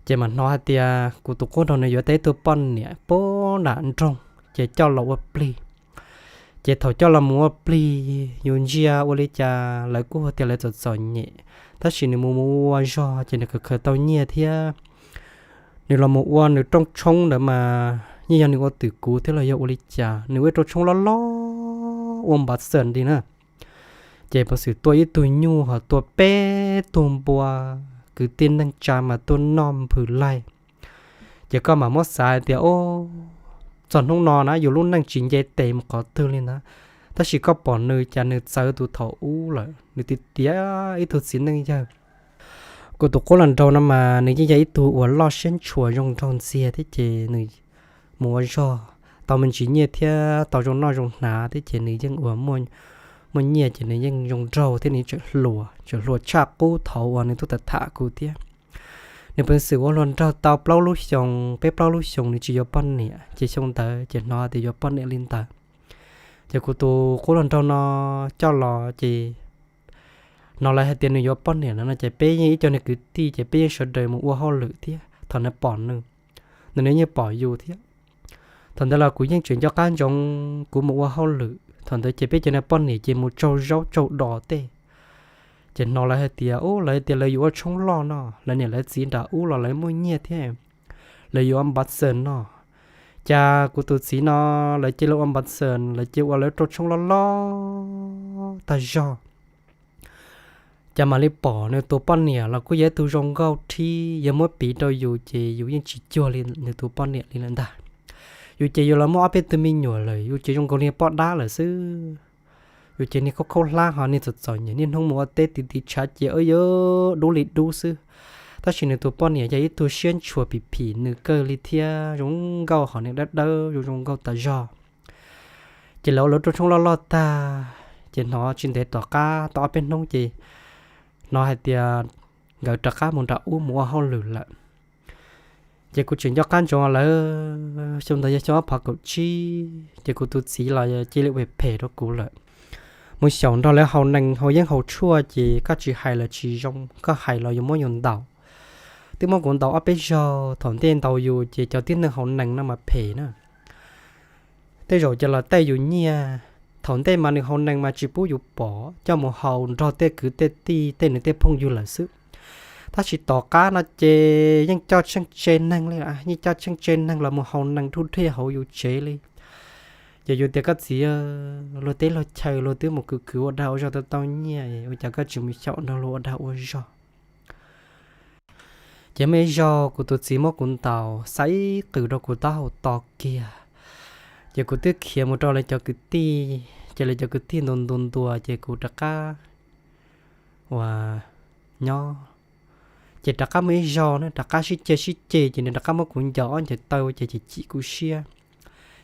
Ces mam hnov hais tias kuv tus qub nraug nws yuav tau ib tug poj niam puag nram nroog ces coj los ua plig. Ces thaum coj los mus ua plig yus ntsia ua li cas lawv kuj tias lawv txom txom nyem, tab sis nws mus mus ua zog ces nws khaws khaws tau nyiaj thiab. Nws los mus ua nws rooj tshoob ntawd mas yeej yog nws ua twm kuv thiab los yog ua li cas nws ua rooj tshoob loj loj ua npav xees li na. Ces piv xws tua ib tug nyuj ho tua peb tug npua, kwv tij neej tsa mas tuaj noj nphws laig. Ces koj mam muab xav hais tias, o, txog hnub no na yus lub neej tsis nce tes mus qhov twg li ntag. Tab sis koj pom nws cas nws txawv tus thaum ub lawm, nws tiav tiav ib tug txiv neej yawg. Kuv tus qub hluas nraug no mas nws yeej yog ib tug uas loj siab ntshua zoo nraug ntxiag thiab ces nws mus ua zog tau me ntsis nyiaj thiab tau zoo noj zoo hnav thiab ces nws yeej ua muaj nyiaj ces nws yeej zoo nraug thiab nws tseem hluas, tseem hluas tshaj qub thaum uas nws tuaj tham tham kuv thiab. Nws piv xws ua hluas nraug tau plaub lub xyoos, peb plaub lub xyoos nws tsis yuav poj niam, ces xyoo ntawd ces hnov tias yuav poj niam li ntawd. Ces kuv tus qub hluas nraug no coj los ces hnov lawv hais tias nws yuav poj niam lawm no ces peb yeej ib co niag kwv tij ces peb yeej sawv daws mus ua hauj lwm thiab. Thaum nws pom nws, nws yeej pom yus thiab. Thaum ntawd los kuv yeej tseem nco qab ntsoov kuv mus ua hauj lwm, thaum ntawd ces peb cov niag poj niam ces mus tsaug zaub tsaug dos tej. Ces hnov lawv hais tias, u, lawv tias lawv yuav ua tshoob loj no, lawv niam lawv txiv nram ub los lawv muaj nyiaj thiab, lawv yuav ua npav xees no. Cas kuv tus txiv no lawv cia li ua npav xees, lawv cia ua lawv rooj tshoob loj loj tag zog. Cas mam li pom nws tus poj niam los kuj yog ib tug zoo nkauj thiab, yog muab piv rau yus ces yus yeej tsis cuag li nws tus poj niam li lawm ntag. Yus ces yus los muaj ob peb tug me nyuam lawm, yus ces zoo nkaus li poj dab lawm xwb. Yus ces niag khaub khaub hlab ho niag txom txom nyem, niaj hnub mus ua teb tiv tiv tshav ces yuav dub li dub xwb. Tab sis nws tus poj niam yog ib tug siab ntshua phim phim nws kawg li thiab zoo nkauj ho niag dawb dawb zoo zoo nkauj tas zog. Ces lawv ua lawv rooj tshoob loj loj tag, ces hnov tsis ntev tom qab tau ob peb hnub ces hnov hais tias nkawd rov qab mus nram ub mus ua hauj lwm lawm. Ces kuv tseem nco qab ntsoov lawv xyoo ntawd yog xyoo ob phav kaum tsib, ces kuv tus txiv los cia li ua phem rau kuv lawm. Mus xyaum nrog lawv haus nees haus yeeb haus tshuaj ces koj tsis hais los tsis zoo, koj hais los yuav muab yus ntaus. Twb muab kuv ntaus ob peb zaug, thaum ntej ntaus yus ces cov tib neeg haus nees no mas phem na. Tej zaum ces los taij yus nyiaj. Thaum ntej mas nws haus nees mas tsis pub yus pom, coj mus haus nrog tej kwv tej tij tej nws tej phooj ywg lawm xwb. Tab sis tom qab no ces yeej coj tsheej tse neeg li, yeej coj tsheej tse neeg los mus haus nees dhuj dhej hauv yus tsev li. Ces yus tias koj txiv, luag teb luag chaw luag twb mus khwv khwv ua dag ua zog tau tau nyiaj, ua cas koj tsis mus xyaum nrog luag ua dag ua zog? Ces muaj ib zaug kuv tus txiv muab kuv ntaus xa ib qws rau kuv taub hau to kiag. Ces kuv twb khiav mus rau lawv cov kwv tij, ces lawv cov kwv tij ntuas ntuas ntuas ces kuv rov qab uas nyob. Ces rov qab muaj ib zaug na rov qab sib ceg sib ceg ces nws rov qab muab kuv ncaws ob ncaws taw ces chim chim kuv siab.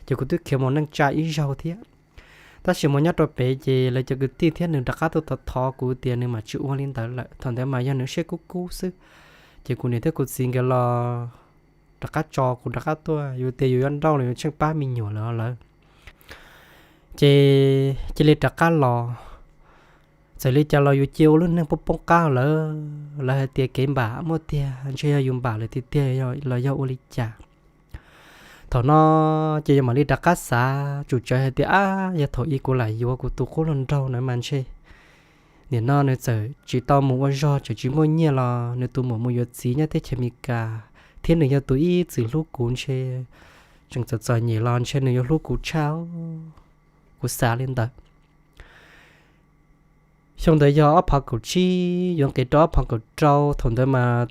Ces kuv twb khiav mus neej tsa ib zaug thiab. Tab sis mus nyob rau pem ces lawv cov kwv tij thiab nws rov qab tuaj thov thov kuv tias nws mam tsis ua li ntawd lawm, thaum ntawd mas yog nws siab kub kub xwb. Ces kuv niam thiab kuv txiv nkawd los rov qab tso kuv rov qab tuaj, yus tias yus yuav nrauj los yus tsheej pab me nyuam lawm lawv. Ces cia li rov qab los, txawm li cas los yus cia ua lub neej poob poob qab lawm. Lawv hais tias kev npam muaj tiag, ntshe yog yus npam lawm tiag tiag los yog ua li cas. Thaum no ces yus mam li rov qab xav tsum tsawv hais tias, ab, yog thaum ub kuv lam yuav kuv tus qub hluas nraug na mas ntshe nim no nws txawm tsis tau mus ua zog, tseem tsis muaj nyiaj los nws tus muam mus yuav txiv nyob teb chaws Amelikas, thiab nws yog tus ib txwm hlub kuv, ntshe tseem txom txom nyem los ntshe nws yuav hlub kuv tshaj. Kuv xav li ntawd. Xyoo ntawd yog ob phav kaum tsib yuav nqis rau ob phav kaum rau, thaum ntawd mas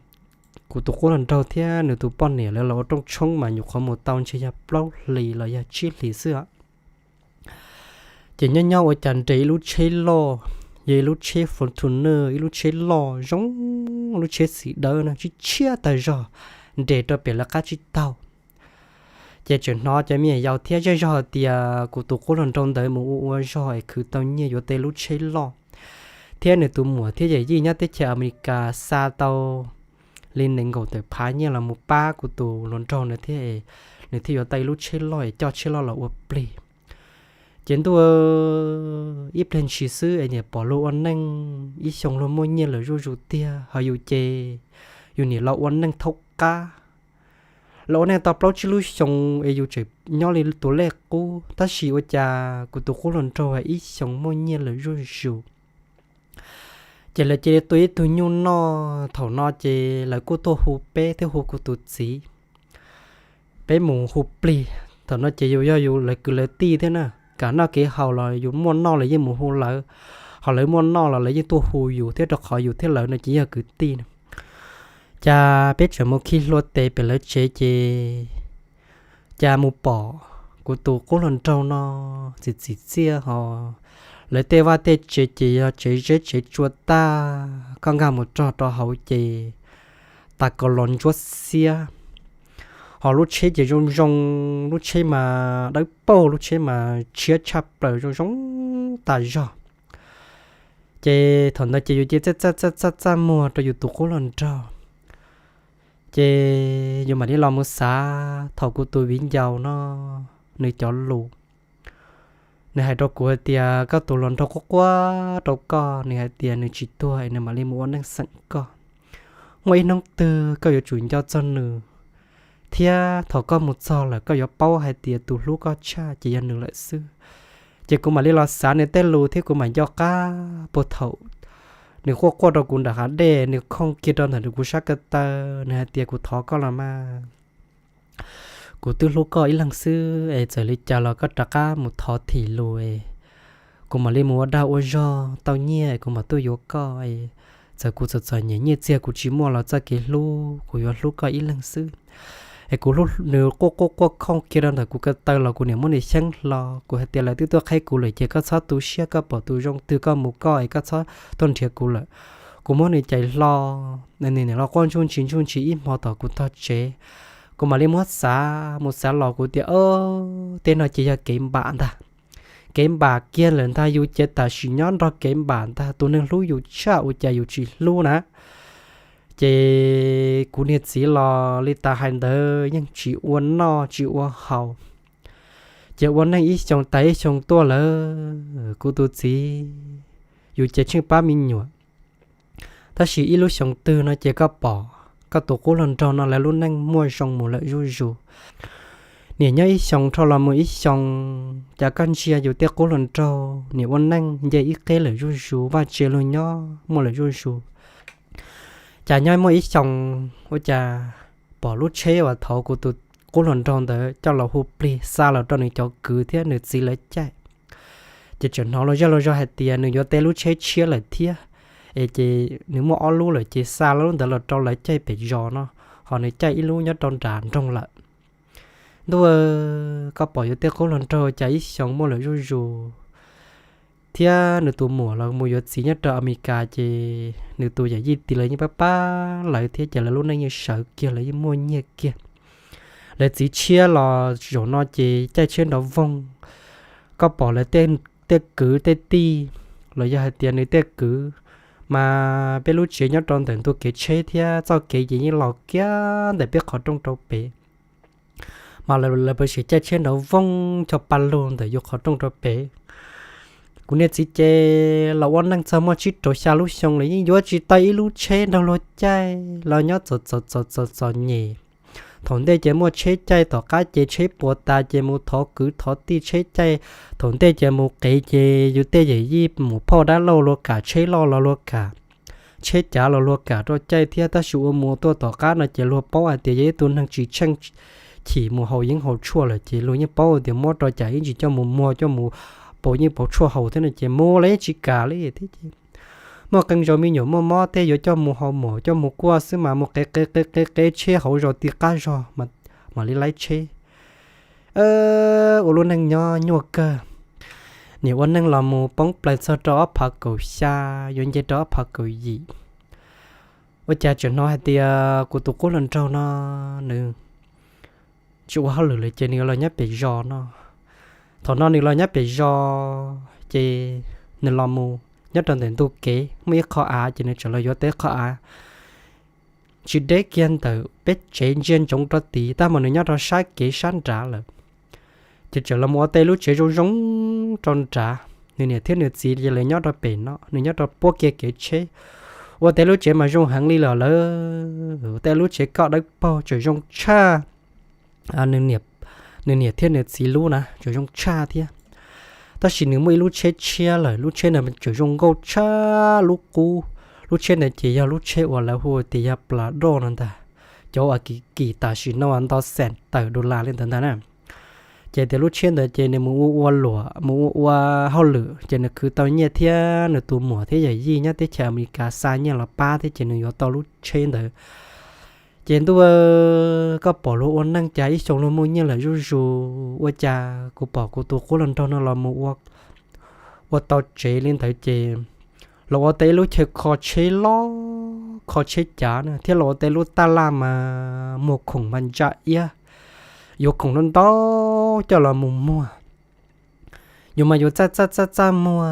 kuv tus qub hluas nraug thiab nws tus poj niam lawv los ua rooj tshoob mas nyuam qhuav mus tau ntshe yog plaub hlis los yog tsib hlis xwb os. Ces nyob nyob ua cas nres ib lub tsheb loj, yog ib lub tsheb Fortuner, ib lub tsheb loj zoo, lub tsheb xim dawb no tshiab tshiab tag zog, nres rau pem lawv qab tsib taug. Ces tseem hnov cov me nyuam yaus thiab zej zog hais tias kuv tus qub hluas nraug ntawd mus ua ua zog es khwv tau nyiaj yuav tau lub tsheb loj, thiab nws tus muam thiab yawm yij nyob teb chaws Amelikas xa tau li nees nkaum tawm phav nyiaj los mus pab kuv tus hluas nraug na thiab, nws thiaj yuav tau ib lub tsheb loj es coj tsheb loj los ua plig. Ces ntuj, ib pliag ntshis xwb es niam pom luag ua neej ib xyoo luag muaj nyiaj lawm zuj zus tiag, ho yus ces yus niam los ua neej thaub qab. Los ua neej tau plaub tsib lub xyoo es yus tseem nyob li tus lej qub, tab sis ua cas kuv tus qub hluas nraug ib xyoo muaj nyiaj lawm zuj zus. Ces lawv cia li tua ib tug nyuj noj, thaum no ces lawv kuj tuaj hu peb thiab hu kuv tus txiv, peb mus hu plig. Thaum no ces yus yog yus lawv kwv lawv tij thiab na, kev noj kev haus los yus muaj noj los yeej mus hu lawv, ho lawv muaj noj los lawv yeej tuaj hu yus thiab, rau qhov yus thiab lawv no ces yog kwv tij na. Cas peb tseem mus khi hlua tes pem lawv tsev ces cas mus pom kuv tus qub hluas nraug no txim txim txiaj ho. Lawv tej vaj tej tsev ces yog tsev zeb tsev tsua tag, koj nkag mus rog rau hauv ces tas kaus los ntsuab xiab. Ho lub tsheb ces zoo zoo, lub tsheb mas dawb paug, lub tsheb mas tshiab tshaj plaws zoo zoo tas zog. Ces thaum ntawd ces yus cia txaj txaj txaj txaj muag rau yus tus qub hluas nraug. Ces yus mam li los mus xav thaum kuv tus viv ncaus no nws cov lus. Nws hais rau kuv hais tias koj tus hluas nraug quaj quaj rau koj, nws hais tias nws tsis tuag es nws mam li mus ua neej xeem koj. Muaj ib hnub twg koj yuav tsum nco txog nws, thiab thaum koj mus txog lawm koj yuav paub hais tias tus hlub koj tshaj ces yog nws lawm xwb. Ces kuv mam li los xav nws tej lus thiab kuv mam nco qab puag thaum nws quaj quaj rau kuv nram hav dej, nws khooj kiag rau ntawm kuv sab ko taw, nws hais tias kuv thov koj los mas, kuv twb hlub koj ib leeg xwb es txawm li cas los koj rov qab mus thov thim lus es kuv mam li mus ua dag ua zog tau nyiaj es kuv mam tuaj yuav koj. Txawm kuv txom txom nyem nyiaj txiag kuv tsis muaj los txoj kev hlub kuv yuav hlub koj ib leeg xwb. Es kuv, nws quaj quaj quaj khooj kiag rau ntawm kuv ko taw los kuv niam muab nws xyeeb hlo, kuv hais tias lawv twb tuaj qhaib kuv lawm ces koj txhob tu siab, koj pom tus zoo twg koj mus koj es koj txhob tuaj nrhiav kuv lawm. Kuv muab nws cais hlo, nws niam los quaj ntsuj ntsis ntsuj ntsis ib hmo tom kuv tog tsev. Kuv mam li muab xav mus xav los kuv tias, tej no ces yog kev npam ntag. Kev npam kiag lawm ntag, yus ces tam sim nyob nrog kev npam ntag, tus neeg hlub yus tshaj ua cas yus tsis hlub na. Ces kuv niag txiv los li tas hais ntawd yeej tsis ua noj tsis ua haus, ces ua neej ib xyoo tas ib xyoo tuaj lawm. Kuv tus txiv, yus ces tsheej pab me nyuam, tab sis ib lub xyoo twg no ces koj pom koj tus qub hluas nraug no lawv lub neej muaj zoo mus lawm zuj zus. Niam nyob ib xyoo dhau los mus ib xyoo, cas koj ntsia yus tej qub hluas nraug niam ua neej nce ib qeb lawm zuj zus, vaj tse luag nyob muaj lawm zuj zus. Cas nyob muaj ib xyoo, ua cas pom lub tsheb uas thaum kuv tus qub hluas nraug ntawd coj los hu plig xa los rau nws cov kwv thiab nws txiv lawv caij. Ces tseem hnov luag zej luag zog hais tias nws yuav tau lub tsheb tshiab lawm thiab, es ces nws muaj ob lub lawm ces xa lub ntawd los rau lawv caij pem zos no, ho nws caij ib lub nyob rau nram nroog lawm. Ntuj, koj pom yus tej qub hluas nraug cas ib xyoo muaj lawm zuj zus, thiab nws tus muam los mus yuav txiv nyob rau Amelikas ces nws tus yawm yij tim lawv yeej pab pab lawv thiab ces lawv lub neej yeej sawv kiag, lawv yeej muaj nyiaj kiag. Lawv txiv tshiab los zaum no ces caij tsheb nrov voog. Koj pom lawv tej tej kwv tej tij, los yog hais tias nws tej kwv, mas peb lub tsev nyob rau ntawm ntug kev tsheb thiab txoj kev ces yeej los kiag ntawm peb qhov rooj rau pem. Mas lawv pab sim caij tsheb nrov voog cog pa lug ntawm yus qhov rooj rau pem. Kuv niam txiv ces los ua neej txog muaj tsib rau xya lub xyoo lawm yeej yuav tsis tau ib lub tsheb nrog luag caij los nyob txom txom txom txom nyem. Thaum ntej ces muaj tsheb caij, tom qab ces tsheb puas tas ces mus thov kwv thov tij tsheb caij. Thaum ntej ces mus qev ces yus tej yawm yij mus phauj dab laug luag kam tsheb loj los luag kam, tsheb cav los luag kam rau caij thiab, tab sis ua mus tuaj tom qab no ces luag paub hais tias yog ib tug neeg tsis tsheej chim mus haus yeeb haus tshuaj lawm ces luag yeej paub tias muab rau cas ib ntsis coj mus muag coj mus pauv yeeb pauv tshuaj haus thiab no ces mus los yeej tsis kam li thiab ces muaj qee zaus me nyuam muaj mob tej yuav coj mus haus mom coj mus kuaj xwb mas mus qev qev qev qev qev tsheb hauv zos ti qab zog mam li laib tsheb. Ua lub neej nyob nyuaj kawg. Nim ua neej los mus poob plaws txog rau ob phav kaum xya, yuav nce rau ob phav kaum yim, ua cas tseem hnov hais tias kuv tus qub hluas nraug no nws tsis ua hauj lwm lawm ces nws los nyob pem zos no. Thaum no nws los nyob pem zos ces nws los mus nyob rau ntawm ntug kev muaj ib qho av ces nws tseem los yuav tau ib qho av tsis deb kiag ntawm peb tsev ntsia ntsoov rau tid, tab mas nws nyob rau sab kev sab nrad lawm. Ces tseem los mus ua tau lub tsev zoo zoo rau nrad. Nws niam thiab nws txiv ces lawv nyob rau pem no, nws nyob rau puab kiag kev tsheb. Ua tau lub tsev mas zoo heev li los lawm, ua tau lub tsev koj dawb paug tseem zoo tshaj nws niam thiab nws txiv lub na, tseem zoo tshaj thiab. Tab sis nws muaj ib lub tsheb tshiab lawm, lub tsheb ntawd tseem zoo nkauj tshaj lub qub. Lub tsheb ntawd ces yog lub tsheb uas lawv hu tias yog plas doj no ntag, cov uas kim kim tam sim no nto xees tawm dollar li ntawd ntag na. Ces tias lub tsheb ntawd ces nws mus ua ua luam mus ua ua hauj lwm ces nws khwv tau nyiaj thiab nws tus muam thiab yawm yij nyob teb chaws Amelikas xa nyiaj los pab thiab ces nws yuav tau lub tsheb ntawd. Ces ntuj, koj pom luag ua neej cas ib xyoo luag muaj nyiaj lawm zuj zus, ua cas kuv pom kuv tus qub hluas nraug no los mus ua tau tsev li ntawd ces los ua tau ib lub chaw kho tsheb loj, kho tsheb cav na, thiab los ua tau ib lub taj laj mas muag khoom mas ntsa iab, yuav khoom ntau ntau coj los mus muag. Yus mas yus txaj txaj txaj txaj muag,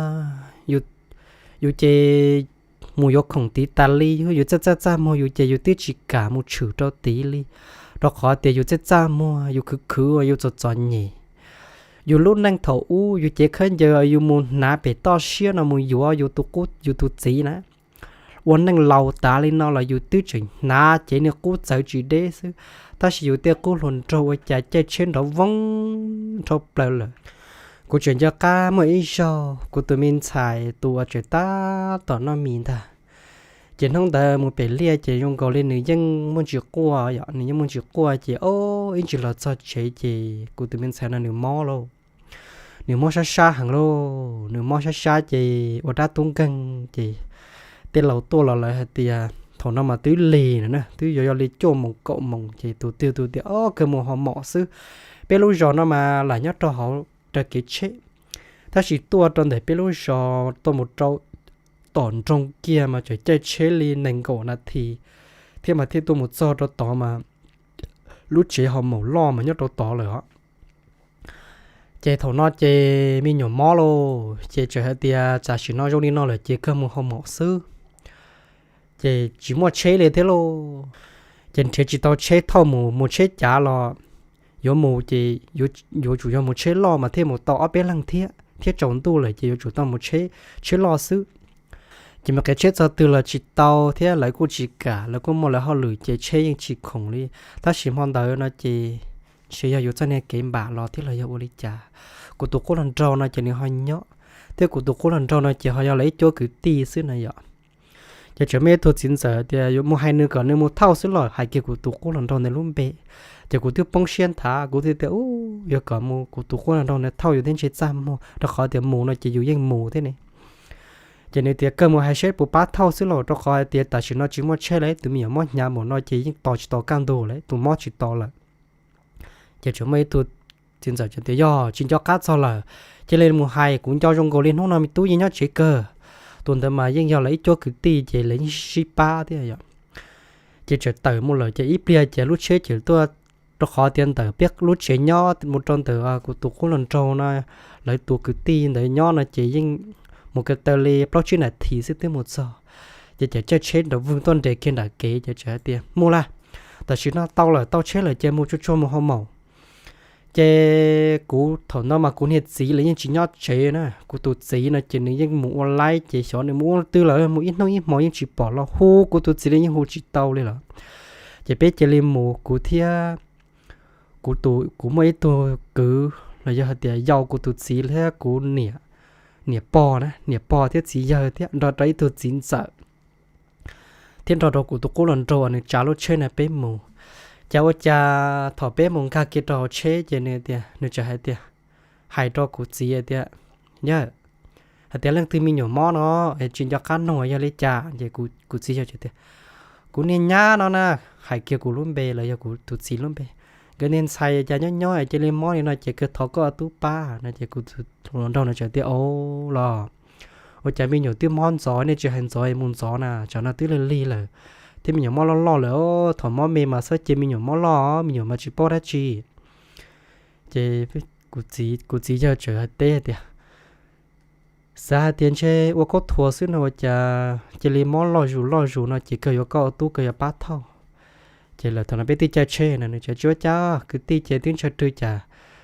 yus ces mus yuav khoom tid tas li, yus txaj txaj txaj muag yus ces yus twb tsis kam mus tshwm rau tid li, rau qhov tias yus txaj txaj muag yus khwv khwv yus txom txom nyem. Yus lub neej thaum ub yus cev khaub ncaws yus mus hnav pem toj siab no mus yuav yus tus qub yus tus txiv na, ua neej laus tas li no los yus twb tseem hnav cev niag qub txawv tsis deb xwb, tab sis yus tej qub hluas nraug ua cas caij tsheb nrov voog nrho plaws lawm. Kuv tseem nco qab muaj ib zaug kuv tus me ntxhais tus uas tseem tab tom noj mis ntag, ces hnub ntawd mus pem liaj ces zoo nkaus li nws yeej muaj ntsis quaj yom, nws yeej muaj ntsis quaj ces o, ib ntsis los txog tsev ces kuv tus me ntxhais no nws mob lauj. Nws mob sab sab heev lauj, nws mob sab sab ces ua dab tub nkeeg ces tej laus tuaj los lawv hais tias thaum no mas twb lig na, twb yuav yog li cuaj moos kaum moos ces tus twg tus tias o, kawg mus haus mom xwb. Peb lub zos no mas lam nyob rau hauv raws kev tsheb, tab sis tuaj rau ntawm peb lub zos tuaj mus rau tom nroog kiag mas tseem caij tsheb li nees nkaum nas this thiab mas thiaj tuaj mus txog rau tod mas lub tsev haus mom loj mas nyob rau tod lawm os. Ces thaum no ces me nyuam mob lauj, ces txawm hais tias tam sim no zoo li no lawm ces kawg mus haus mom xwb, ces tsis muaj tsheb li thiab lauj. Ces nrhiav tsis tau tsheb thauj mus, mus tsheb cav los yuav mus ces yuav tsum yog mus tsheb loj mas thiaj mus tau ob peb leeg thiab, thiab tsaus ntuj lawm ces yuav tsum tau mus tsheb loj xwb. Ces mus qev tsheb txog twg los tsis tau thiab lawv kuj tsis kam, lawv kuj muaj lawv hauj lwm ces tsheb yeej tsis khoom li. Tab sis hmo ntawd no ces ntshe yog yus txoj niag kev npam los thiab los yog ua li cas, kuv tus qub hluas nraug no ces nws ho nyob, thiab kuv tus qub hluas nraug no ces ho yog lawv ib cuab kwv tij xwb na yom. Ces tseem muaj ib tug txiv ntxawm tias mus hais nws kom nws mus thauj xwb los hais kiag kuv tus qub hluas nraug ntawd lub npe. Ces kuv twb poob siab nthav, kuv thiaj tias u, yog kom mus kuv tus qub hluas nraug ntawd thauj yus thiaj ntshe txaj muag, rau qhov tias mus no ces yus yeej mus thiab ne. Ces nws tias kawg mus hais seb puas pab thauj xwb los, rau qhov hais tias tam sim no tsis muaj tsheb lawm, tus me nyuam mob hnyav npaum no ces yeej tos tsis tau kaj ntug lawm, tus mob tsis tos lawm. Ces tseem muaj ib tug txiv ntxawm tias yog tsis nco qab txog lawm, cia li mus hais, kuv nco zoo nkaus li hnub no me tub yeej nyob tsev kawg. Tus ntawd mas yeej yog lawv ib cuab kwv tij ces lawv yeej sib pab thiab yom. Ces txawm tawm mus lawm ces ib pliag ces lub tsheb ces tuaj Rau qhov tias ntawm peb lub tsev nyob mus rau ntawm kuv tus qub hluas nraug no, lawv tus kwv tij ntawd nyob no ces yeej mus ko taw li plaub tsib nas this xwb twb mus txog. Ces cov caij tsheb nrov vwg tuaj nres kiag nram kev ces txawm hais tias, Mus lawm, tam sim no tau lawm, tau tsheb lawm ces mus tsuag tsuag mus hoo maum. Ces kuv thaum no mas kuv niag txiv lawv yeej tsis nyob tsev na, kuv tus txiv no ces nws yeej mus ua laib ces xyov nws mus ua twg lawm, mus ib hnub ib hmo yeej tsis pom los hu kuv tus txiv li yeej hu tsis tau li lawm. Ces peb cia li mus, kuv thiab kuv tus, kuv muaj ib tug kwv los yog hais tias yau kuv tus txiv thiab kuv niam, niam pog na, niam pog thiab txiv yawg thiab nrog rau ib tug txiv ntxawm thiab nrog rau kuv tus qub hluas nraug uas nws tsav lub tsheb na peb mus. Ces ua cas thaum peb mus nkag kiag rau hauv tsheb ces nws tias, nws txawm hais tias, hais rau kuv txiv tias, Yawg, hais tias leej twg me nyuam mob no es tsis nco qab nug yog li cas? Ces kuv txiv yawg tias, Kuv niag nyab no na, hais kiag kuv lub npe los yog kuv tus txiv lub npe. Nkawd niag ntxhais cas nyob nyob cia li mob li no ces kawg thov koj tub pab no. Ces kuv tus hluas nraug no txawm tias, Au los, ua cas me nyuam twb mob ntxov nej tsis hais ntxov mus ntxov na, tsam no twb lig lig lawm, thiab me nyuam mob loj loj lawm, thaum mob me mas txhob cia me nyuam mob loj, me nyuam mas tsis paub dab tsi. Ces kuv txiv yawg txawm hais teb tias, Xav hais tias ntshe ua khaub thuas xwb no ua cas cia li mob loj zus loj zus no ces kawg yuav koj ua tub kawg yuav pab thauj. Ces lawm thaum no peb twb caij tsheb no nws txawm, Tsis ua cas, kwv tij ces twb ntshaw rwg cas,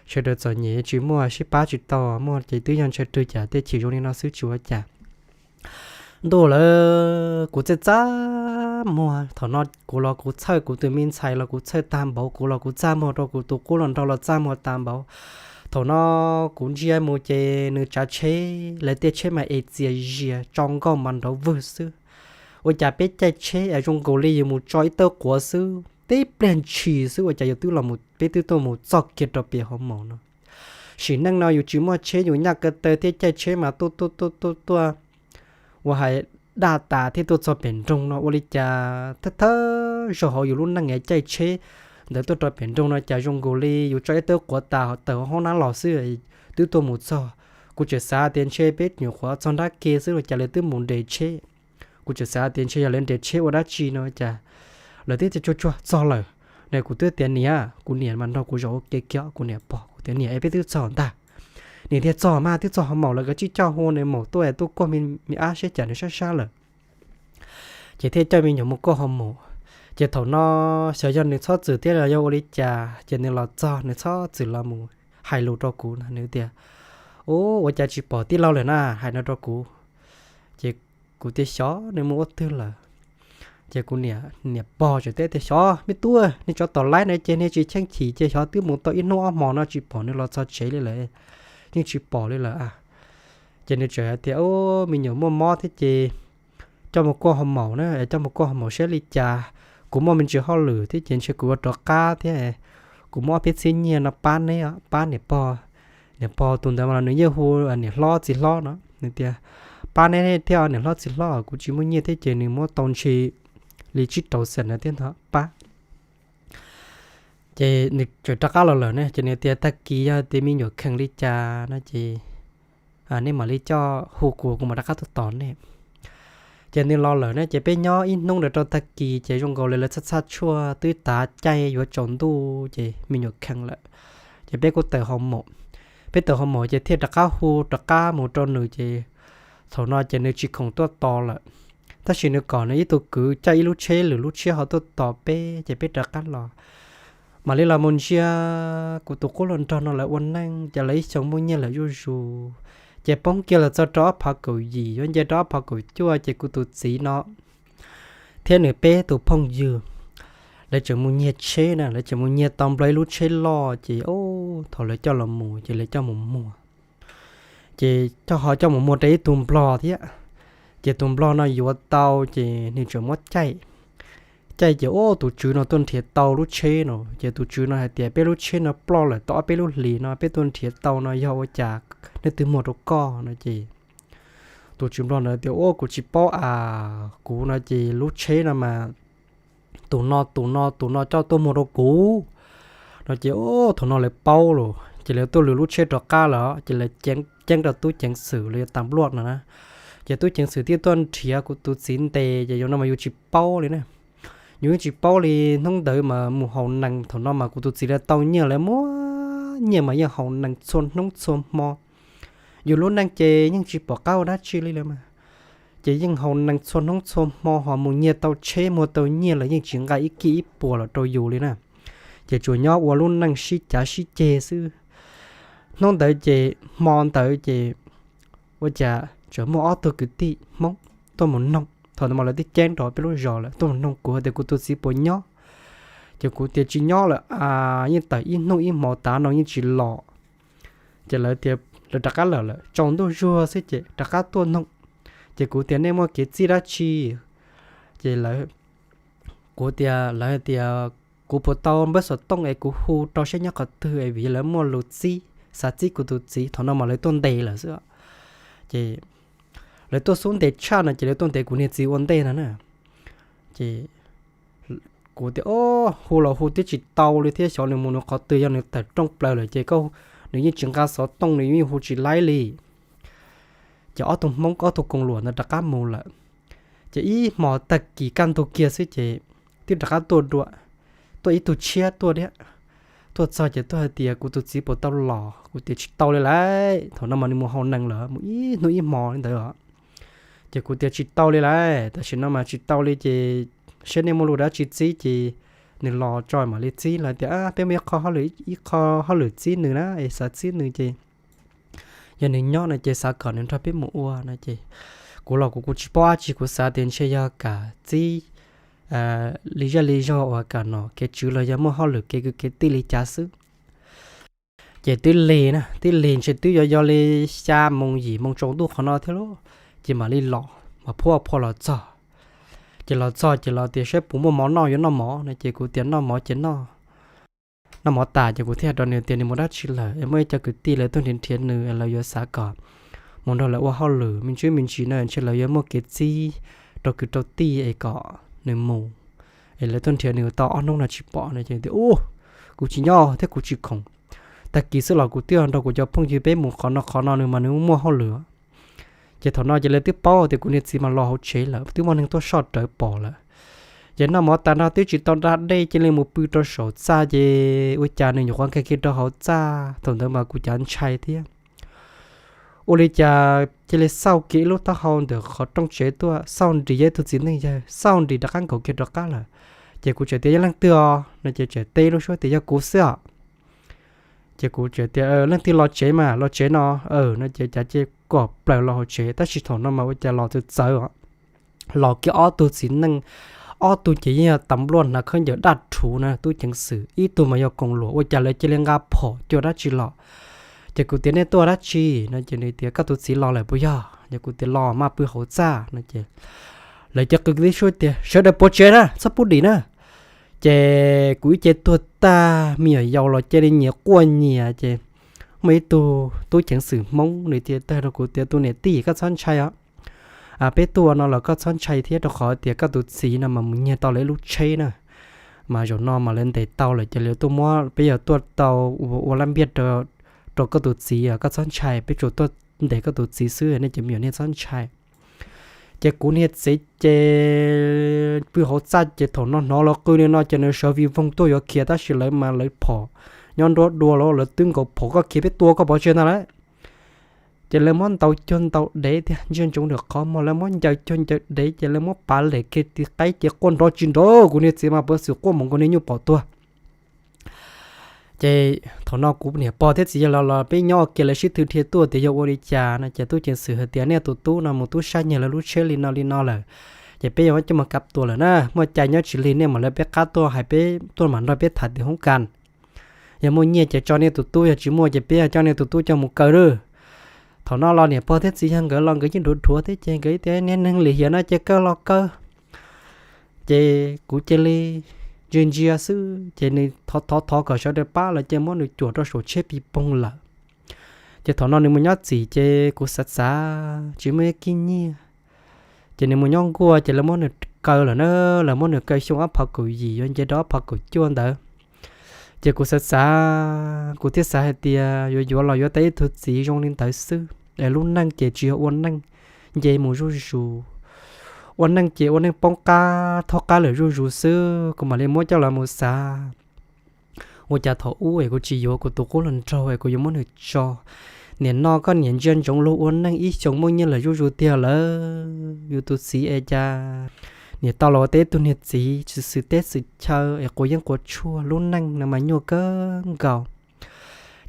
sawv daws txom nyem tsis muaj sib pab tsis tau, muaj ces twb yog ntshaw rwg cas, tej chim zoo li no xwb tsis ua cas. Ntuj lawm, kuv txaj txaj muag, thaum no kuv los kuv txhawj kuv tus me ntxhais los kuv txhawj tag npaum, kuv los kuv txaj muag rau kuv tus qub hluas nraug los txaj muag tag npaum. Thaum no kuv ntsia mus ces nws tsav tsheb, lawv tej tsheb mas es txias zias tso nkauj mas nrov vwg xwb. Ua cas peb caij tsheb es zoo nkaus li yus mus tso ib tawb quav xwb, tib pliag ntshis xwb ua cas yus twb los, peb twb tuaj mus txog kiag rau pem hoo maum no. Sim neej no yus tsis muaj tsheb, yus nyaj ko taw thiab caij tsheb mas tuaj tuaj tuaj tuaj tuaj ua hais daj tas thiab tuaj txog pem nroog no ua li cas thawj thawj zaug hauv yus lub neej es caij tsheb ntawd tuaj rau pem nroog no cas zoo nkaus li yus tso ib tawb quav tas tawm hauv nab los xwb, twb tuaj mus txog. Kuv tseem xav tias ntshe peb nyuam qhuav txog nrab ke xwb ua cas lawv twb mus nres tsheb. Kuv tseem xav tias ntshe yog lawv nres tsheb ua dab tsi no cas lawv twb tias tsuag tsuag txog lawm. Ne kuv twb tias niam, kuv niam mas nrog kuv zaum ua ke kiag, kuv niam pog, kuv tias niam es peb twb txog ntag. Niam tias txog mas twb txog hoo maum lawm, koj tsij coj hu nws maum tuaj es tuaj kuaj me ab seb cas nws sab sab lawm. Ces thiaj coj me nyuam mus kuaj hoo maum. Ces thaum no xyov yog nws txhob txwm thiab los yog ua li cas ces nws los txog nws txhob txwm los mus hais lus rau kuv no nws tias, Ub, ua cas tsis pom tij laug lawm na? Hais no rau kuv. Ces kuv tias xyov nws mus ua twg lawm. Ces kuv niam pog tseem teb tias xyov me tub, nej tsov tom laib na ces nej tsis cheeb chim ces xyov twb mus tau ib hnub ob hmo no tsis pom nws los txog tsev li lawm, yeej tsis pom li lawm. Ces nws tseem hais tias, Ub, me nyuam muaj mob thiab ces coj mus kuaj hoo maum na, coj mus kuaj hoo maum saib li cas. Kuv muaj me ntsis hauj lwm thiab ces ntshe kuv yuav rov qab thiab. Kuv muab ob peb txhiab nyiaj no pab neb, pab niam pog. Niam pog tus ntawd mas los nws yeej hu niam hlob txiv hlob no nws tias, Pab neb thiab niam hlob txiv hlob, kuv tsis muaj nyiaj thiab ces nws muab tau ntshe li tsib rau xees no thiab ntag pab. Ces nws tseem rov qab los lawm ne ces nws tias, Tag kis yog tias me nyuam kheev li cas no ces nej mam li coj hu kuv, kuv mam rov qab tuaj tos nej. Ces nws los lawm ne ces peb nyob ib hnub ntawd rau tag kis ces zoo nkaus li lawv txhaj txhaj tshuaj twb tav caij yuav tsaus ntuj ces me nyuam kheev lawm. Ces peb kuj tawm hoo maum, peb tawm hoo maum ces thiaj rov qab hu rov qab mus rau nws ces thaum no ces nws tsis khoom tuaj tos lawm. Tab sis nws kom nws ib tug kwv caij ib lub tsheb lwm lub tsheb ho tuaj tos peb ces peb rov qab los. Mam li los mus ntsia kuv tus qub hluas nraug no lawv ua neej ces lawv ib xyoo muaj nyiaj lawm zuj zus. Ces poob kiag los txog rau ob phav kaum yim yuav nce rau ob phav kaum cuaj ces kuv tus txiv no thiab nws peb tus phooj ywg lawv tseem mus nyiag tsheb na, lawv tseem mus nyiag tau nplog ib lub tsheb loj ces thaum lawv coj los mus ces lawv coj mus muag. Ces coj ho coj mus muag rau ib tug nplog thiab. Ces tus nplog no yuav tau ces nws tseem muab caij, caij ces ub tus tswv no tuaj nrhiav tau lub tsheb no ces tus tswv no hais tias, Peb lub tsheb no ploj lawm tau ob peb lub hlis no, peb tuaj nrhiav tau no yog ua cas nej twb muag rau koj no ces tus tswv nplog ntawd tias, Ub, kuv tsis paub as, kuv no ces lub tsheb no mas tus no tus no tus no coj tuaj muag rau kuv no ces ub thaum no lawv paub lawm ces lawv tuaj lwm lub tsheb rov qab lawm ces lawv ceeb rau tub ceev xwm los yog tas npluaj no na. Ces tub ceev xwm thiaj tuaj nrhiav kuv tus txiv ntes ces yus no mas yus tsis paub li na. Yus yeej tsis paub li, hnub ntawd mas mus haus nees, thaum no mas kuv tus txiv lawv tau nyiaj, lawv muaj nyiaj mas yeej haus nees txhua hnub txhua hmo. Yus lub neej ces yeej tsis pom qab ua dab tsi li lawm mas, ces yeej haus nees txhua hnub txhua hmo, ho mus nyiag tau tsheb muag tau nyiaj lawm yeej tsis nqa ib kij ib puas los rau yus li na. Ces tsuas nyob ua lub neej sib cav sib ceg xwb. Hnub ntawd ces hmo ntawd ces ua cas tseem muaj ob tug kwv tij Hmoob tuaj mus noog, thaum ntawd mas lawv twb ceeb nrog peb lub zos lawm, tuaj mus noog kuv tias kuv tus txiv puas nyob. Ces kuv tias tsis nyob lawm, yeej tawm ib hnub ib hmo tas no yeej tsis los. Ces lawv tias lawv rov qab lawm lawm, tsaus ntuj zuag xwb ces rov qab tuaj noog. Ces kuv tias nej muaj kev txib dab tsi? Ces kuv tias, lawv tias kuv puas tau npawb xov tooj es kuv hu rau seb nyob qhov twg es vim lawv muaj lus txib, xav txib kuv tus txiv. Thaum no mas lawv tuaj ntes lawm xwb. Ces lawv tuaj xub ntev tshaj no ces lawv tuaj ntes kuv niag txiv ua ntej no na. Ces kuv tias o, hu los hu twb tsis tau li thiab, xyov nws mus nws qhov twg, yog nws tawm rooj plaws lawm ces nws yeej tsis nqa xov tooj, nws yeej hu tsis laib li. Ces ob tug Hmoob ob tug koos luam ntawd rov qab mus lawm. Ces ib hmo tag kis kaj ntug kiag xwb ces twb rov qab tuaj dua, tuaj ib tug tshiab tuaj thiab. Tuaj txog ces tuaj hais tias kuv tus txiv puas tau los, kuv tias tsis tau li lawm, thaum no mas nws mus haus nees lawm mus ib hnub ib hmo li ntawd os. Ces kuv tias tsis tau li lawm, tam sim no mas tsis tau li ces seb nej muaj lus dab tsi txib ces nws los tso mam li txib. Lawv tias peb muaj ib qho hauj lwm, ib qho hauj lwm txib nws na, es xav txib nws ces yog nws nyob no ces xav kom nws nrog peb mus ua no ces kuv los kuv kuv tsis paub dab tsi, kuv xav tias ntshe yog kam txib li zej li zog uas kam nom kev tswv los yog muaj hauj lwm kev kwv kev tij li cas xwb. Ces twb lig na, twb lig ntshe twb yuav yog li xya moos yim moos tsaus ntuj qhov no thiab lauj. Ces mam li los mas phuaj phua los txog. Ces los txog ces los tias saib puas muaj mov noj, yuav noj mov no ces kuv tias noj mov ces noj mov tas ces kuv thiaj hais rau nws tias nws mus dab tsi lawm es muaj ib co kwv tij lawv tuaj nrhiav nrhiav nws es lawv yuav xav kom mus nrog lawv ua hauj lwm me ntsis me ntsis no ntshe lawv yuav muaj kev txib rau kwv rau tij es kom nws mus, es lawv tuaj nrhiav nws tau ob hnub no tsis pom no ces tias u, kuv tsis nyob thiab kuv tsis khoom. Tag kis xwb los kuv twb nrog kuv cov phooj ywg peb mus qhov no qhov no, nws mas nws muaj hauj lwm. Ces thaum no ces lawv twb paub tias kuv niag txiv mas los hauv tsev lawm, twb muaj neeg tuaj soj rawv pom lawm. Ces noj mov tas no twb tsis tau da dej cia li mus pw rau saum txaj ces ua cas nws nyuam qhuav nkag kiag rau hauv txaj, thaum ntawd mas kuv cav ntshai thiab. Ua li cas cia li xauj kiag ib lub taub hau ntawm qhov rooj tsev tuaj, xauj nrim yog ib tug txiv neej yawg, xauj nrim rov qab nkaum kiag rov qab lawm. Ces kuv tseem tias yog leej twg os no ces tseem teb lub suab tias yog kuv xwb os. Ces kuv tseem tias leej twg los tsev mas los tsev no no ces cav cia kom plaws los hauv tsev, tab sis thaum no mas ua cas los txawv txawv os. Los kiag ob tug txiv neej, ob tug ces yeej yog tas npluaj hnav khaub ncaws daj rhuv na tub ceev xwm, ib tug mas yog koos luam, ua cas lawv cia li nqa phom cuag dab tsi los. Ces kuv tias nej tuaj dab tsi no ces nws tias koj tus txiv los lawm puas yog? Ces kuv tias los mas pw hauv txaj no ces lawv cia li qw tib suab tias sawv daws puav tsev na, txhob pub dim na. Ces kuv ib ce tuag tag, me nyuam yaus los cia li nyias quaj nyias ces muaj ib tug tub ceev xwm Hmoob nws thiaj tawm rau kuv tias tus niam tij koj txhob ntshai os, peb tuaj ua no los koj txhob ntshai thiab, rau qhov tias koj tus txiv no mas mus nyiag tau lawv ib lub tsheb na, mas zaum no mas lawv ntes tau lawm ces lawv tuaj muab, peb yog tuaj tau ua lab npiaj rau koj tus txiv, koj txhob ntshai, peb tsuas tuaj ntes koj tus txiv xwb, nej cov me nyuam nej txhob ntshai. Ces kuv niag txiv ces pw hauv txaj ces thaum no hnov lawv qw li no ces nws sawv vij voog tuaj yuav khiav tab sis lawv mas lawv phom nyob nruab dua los lawv twb nkaus phom, koj khiav peb tua koj pov tseg ntag lauj. Ces lawv muab ntaus cuag ntaus dev tiag, ntsia ntsoov nram qhov muag lawv muab ncaws cuag ncaws dev ces lawv muab pav lem kiag tiv qaib ces quaj nrov tsis nrov, kuv niag txiv mas peev xwm quaj mus nkaus niag nyuj pom tuag. Ces thaum no kuv niam pog thiab txiv yawg los los peb nyob ua ke, lawv sib tw dhia tuaj tias yog ua li cas no ces tub ceev xwm hais tias nej tus tub no mus tub sab nyiag lawv lub tsheb li no li no lawm, ces peb yuav coj mus kav tua lawm na, muaj cai nyob tsis lig nej mam li peb qab tuaj hais peb tuaj mam nrog peb tham tim hoob kas. Yog muaj nyiaj ces tso nej tus tub, yog tsis muaj ces peb coj nej tus tub coj mus kaw lawm. Thaum no los niam pog thiab txiv yawg nkawd los nkawd yeej dhuav dhuav thiab ces nkawd tias niag neeg lim hiam no ces kaw los kaw. Ces kuv cia li ntsia ntsia xwb ces nws thov thov thov kom sawv daws pab lawm ces muab nws cuam rau saum tsheb pis poog lawm. Ces thaum no nws mus nyob txim ces kuv xav xav tsis muaj ib kib nyiaj, ces nws mus nyob nkuaj ces lawv muab nws kaw lawm na, lawv muab nws kaw xyoo ob phav kaum yim yuav nce rau ob phav kaum cuaj ntawd. Ces kuv xav xav, kuv thiaj xav hais tias yuav yuav los yuav tau ib tug txiv zoo li ntawd xwb es lub neej ces tsis yog ua neej, nce mus zuj zus. ua neej ces ua neej poob qab thob qab lawm zuj zus xwb, kuv mam li muab coj los mus xav. Ua cas thaum ub es kuv tsis yuav kuv tus qub hluas nraug es kuv yuav muab nws tso? Nim no koj niam ntsia ntsoov luag ua neej ib xyoos muaj nyiaj lawm zuj zus tiag lawm. Yus tus txiv es cas niam tau los ua tau ib tug niag txiv tsis xwm teb xwm chaw es quav yeeb quav tshuaj, lub neej no mas nyuaj kawg nkaus.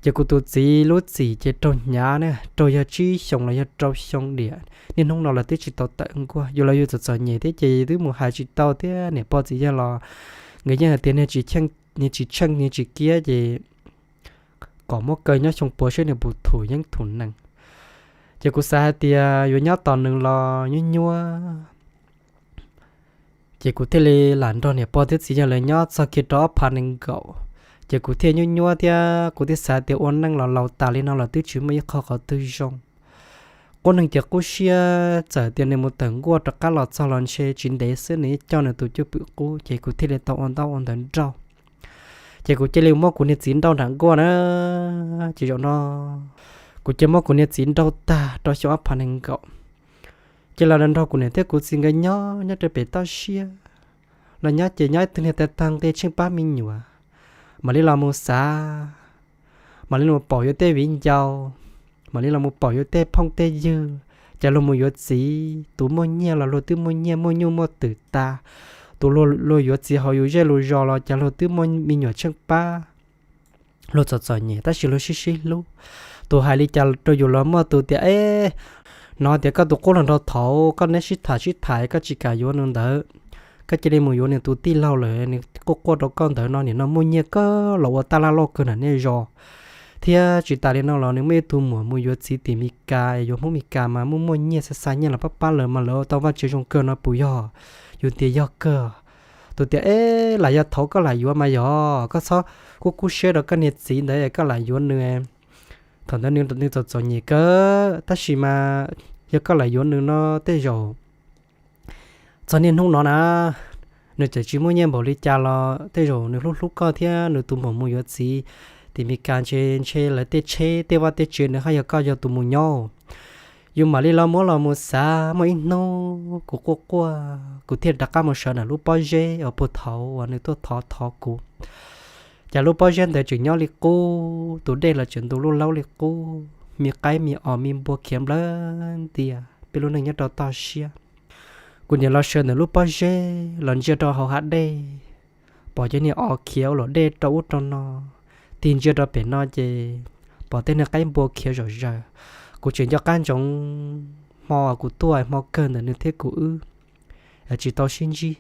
Ces kuv tus txiv lub txim ces raug hnyav ne, raug yog tsib xyoos los yog rau xyoo diam, niaj hnub no lawv twb tsis tau tawm nkuaj. Yus los yus txom txom nyem thiab ces twb mus hais tsis tau thiab, niam pog txiv yawg los nkawd yeej hais tias niag tsis tsheej niag tsis kiab ces kom muab kaw nyob xyoo puav saib nws puas thum yeeb thum nees. Ces kuv xav hais tias yuav nyob tos nws los nyuaj nyuaj, ces kuv thiaj li lam nrog niam pog thiab txiv yawg lawv nyob txog kiag rau ob phav nees nkaum. Ces kuv thiaj nyuaj nyuaj thiab kuv thiaj xav tias ua neej los laus tas li no los twb tsis muaj ib qho qhov twg zoo. Qub neeg ces qub siab, txawm tias nws mus tawm nkuaj rov qab los txog los ntshe tsis ntev xwb nws yeej coj nws tus cwj pwm qub, ces kuv thiaj li tau ua ntaub ua ntawv nrauj. Ces kuv cia li muab kuv niag txiv nrauj nram nkuaj na. Ces zaum no kuv cia muab kuv niag txiv nrauj tag rau xyoo ob phav nees nkaum, ces los nrog kuv niam thiab kuv txiv nkawd nyob nyob rau pem toj siab. Los nyob ces nyob ib tug niag tag tag nqi tsheej pab me nyuam, mam li los mus xav, mam li los pom yuav tej viv ncaus, mam li los mus pom yuav tej phooj tej ywg, ces luag mus yuav txiv, tus muaj nyiaj los luag twb muaj nyiaj muaj nyuj muaj twm tas, tus luag yuav txiv hauv yus zej lus zos los ces luag twb muaj me nyuam tsheej pab. Luag txom txom nyem tab sis luag sib sib hlub. Tus hais li cas rau yus los muaj, tus tias, Eb, hnov tias koj tus qub hluas nraug thaud koj neb sib tham sib tham koj tsis kam yuav nws ntawd, koj cia li mus yuav nws tus tij laug lawm, nws quaj quaj rau koj ntawd no, nim no muaj nyiaj kawg los ua taj laj loj kawg nram nej zos. Thiab tsis tas li no los nws muaj ib tug muam mus yuav txiv tim Mes Kas, yuav Hmoob Mes Kas mas muaj muaj nyiaj, xa xa nyiaj los pab pab lawv mas lawv ua tau vaj tsev zoo kawg no puas yog? Yus tias yog kawg. Tus tias, Eb, lam yog thaud koj lam yuav mas yog, koj txhob kub kub siab rau koj niag txiv ntawd, koj lam yuav nws. Thaum ntawd nws txom txom nyem kawg tab sis mas yog koj lam yuav nws no tej zaum txog niaj hnub no na, nws txawm tsis muaj nyiaj npaum li cas los tej zaum nws hlub hlub koj thiab nws tus muam mus yuav txiv tim Mes Kas ntshe ntshe lawv tej tsheb tej vaj tej tsev nws haj yog koj yog tus mus nyob. Yus mam li los muab los mus xav, muaj ib hnub kuv quaj quaj kuv thiaj rov qab mus sawv ntawm lub pob zeb uas puag thaud uas nws tuaj thov thov kuv. Ces lub pob zeb ntawd tseem nyob li qub, tus dej los tseem ntu lub laub li qub, me qaib me os me npua khiav nplawg ntias, peb lub neej nyob rau toj siab. Kuv niam los sawv ntawm lub pob zeb los ntsia rau hauv hav dej, pom cov niag os khiav ua luam dej rau ub rau no, tig ntsia rau pem no ces pom tej niag qaib npua khiav zom zaws. Kuv tseem nco qab ntsoov hmo kuv tuaj, hmo kawg ntawm nws thiab kuv wb tsis tau sib ntsib.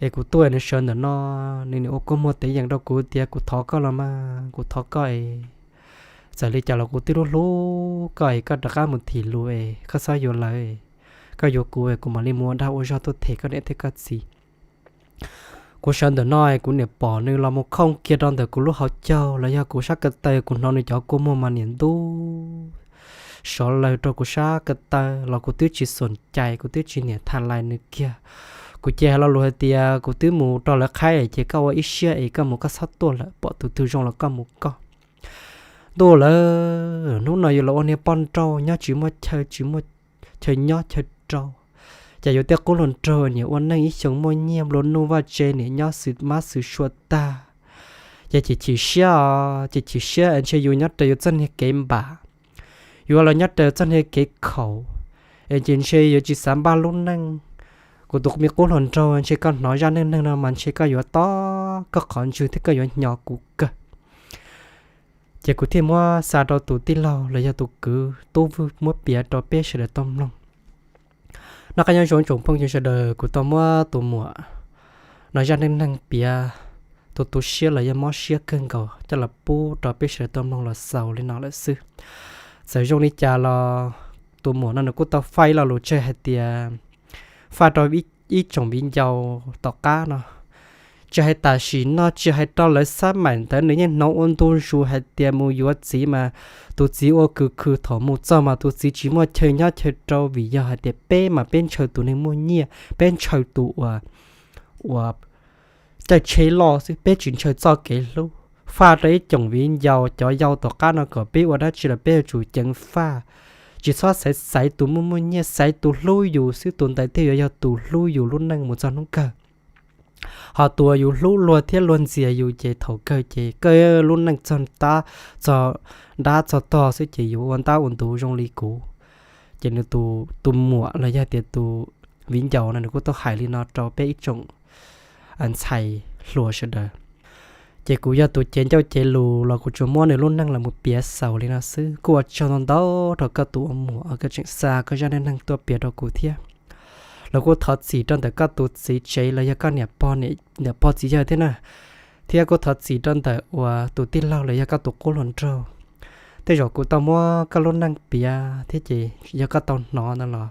Es kuv tuaj nws sawv ntawm no, nws nim ua kua muag tev yees rau kuv tias, Kuv thov koj los mas, kuv thov koj es. Txawm li cas los kuv twb hlub hlub koj es, koj rov qab mus thim lus es koj txhob yuav lawv. Koj yuav kuv es kuv mam li mus ua dag ua zog tuaj them koj niam thiab koj txiv. Kuv sawv ntawm no es kuv niam pom nws los mus khooj kiag rau ntawm kuv lub hauv caug los yog kuv sab ko taw, kuv hnov nws cov kua muag mas niam ntub sov lawg rau kuv sab ko taw los kuv twb tsis xom cai, kuv twb tsis niam tham lais nws kiag. Kuv cia hais lo lus hais tias, Kuv twb mus rau lawv qhaib ces koj ua ib siab es koj mus, koj txhob tuaj lawm, pom tus twg zoo los koj mus koj. Ntuj lawm, hnub no yus los ua niag poj nrauj nyob tsis muaj chaw, tsis muaj chaw nyob chaw rau, ces yus tej qub hluas nraug niam ua neej ib xyoos muaj nyiaj nplua nuj vaj tse niam nyob xwm mab xwm sua tag, ces chim chim siab os, ces chim siab es ntshe yus nyob raws yus txoj niag kev npam, yus los nyob raws txoj niag kev khaum, es ces ntshe yuav tsis xav npaj lub neej. Kuv tus me qub hluas nraug, ntshe koj hnov zaj neej neeg no mas ntshe koj yuav tob koj qhov ntswg thiab koj yuav hnyo kuv kawg. Ces kuv thiaj muab xa rau tus tij laug los yog tus kwv Tub Vwj muab piav rau peb sawv daws tau mloog. Noj qab nyob zoo tsoom phooj ywg sawv daws, kuv tau muab tus muam no zaj neej neeg piav tu tu siab los yog mob siab kawg nkaus coj los pub rau peb sawv daws tau mloog los xaus li no lawm xwb. Txawm zoo li cas los tus muam no nws kuj tau faj ib lo lus tseg hais tias, faj rau ib tsoom viv ncaus tom qab no, tsis hais tam sim no, tsis hais rau lawv xab maim ntawd, nws yeej hnov ua ntu zus hais tias mus yuav txiv mas tus txiv ua kws khw, thaum mus txog mas tus txiv tsis muaj chaw nyob chaw rau vim yog hais tias peb mas peb ntshaw tus neeg muaj nyiaj, peb ntshaw tus uas, uas caij tsheb loj xwb, peb tsis ntshaw txoj kev hlub. Faj rau ib tsoom viv ncaus cov yau tom qab no kom peb ua dab tsi los peb yuav tsum ceev faj, tsis txhob xaiv xaiv tus muaj muaj nyiaj, xaiv tus hlub yus xwb, tus ntawd thiaj yuav yog tus hlub yus lub neej mus txog hnub kawg. Ho tus uas yus hlub luag thiab luag ntxias yus ces thaum kawg ces koj lub neej txog ntab txog tog xwb ces yuav ua ntab ua ntuv zoo li kuv. Ces nws tus muam los yog tias tus viv ncaus no nws kuj tau hais li no rau peb ib tsoom ntxhais hluas sawv daws. Ces kuv yog tus cev ncauj cev lus los kuv tsuas muab nws lub neej los mus piav xaus li no xwb. Kuj ua tsaug ntau ntau rau koj tus ua muam uas koj tseem xa koj zaj neej neeg tuaj piav rau kuv thiab. Los kuj thov txim rau ntawm koj tus txiv tsev los yog koj niam pog, niam pog txiv yawg thiab na, thiab kuj thov txim rau ntawm uas tus tij laug los yog koj tus qub hluas nraug. Tej zaum kuv tau muab koj lub neej piav thiab ces yog koj tau hnov no los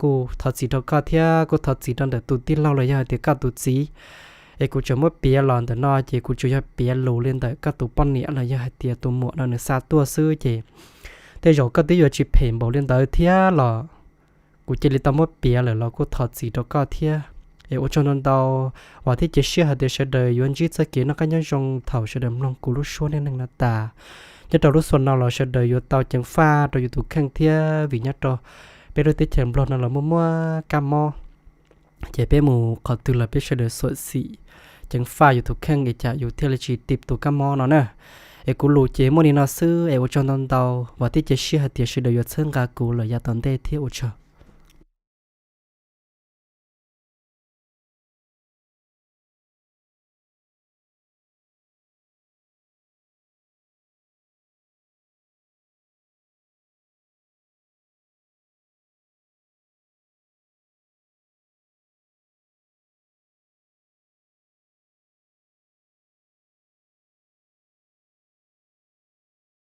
kuj thov txim rau koj thiab kuj thov txim rau ntawm tus tij laug los yog hais tias koj tus txiv. Es kuv tseem muab piav los ntawm no ces kuv tsuas yog piav lus li ntawm koj tus poj niam los yog hais tias tus muam no nws xa tuaj xwb ces tej zaum koj twb yuav tsis phem npaum li ntawd thiab los kuv cia li tau muab piav lawm los kuj thov txim rau koj thiab. Es ua tsaug ntau ntau, vam thiab cia siab hais tias sawv daws yuav ntsib txoj kev noj qab nyob zoo thaum sawv daws mloog kuv lub suab neej neeg no tas. Nyob rau lub xyoo no los sawv daws yuav tau ceev faj rau yus tus kheej thiab vim nyob rau peb lub teb chaws Nplog no los muaj muaj kab mob, ces peb mus qhov twg los peb sawv daws xyuam xim ceev faj yus tus kheej es cas yus thiaj li tsis tib tus kab mob no na. Es kuv lus ces muaj li no xwb es ua tsaug ntau ntau, vam thiab cia siab hais tias sawv daws yuav txhawb nqa kuv lawm yav tom ntej thiab ua tsaug.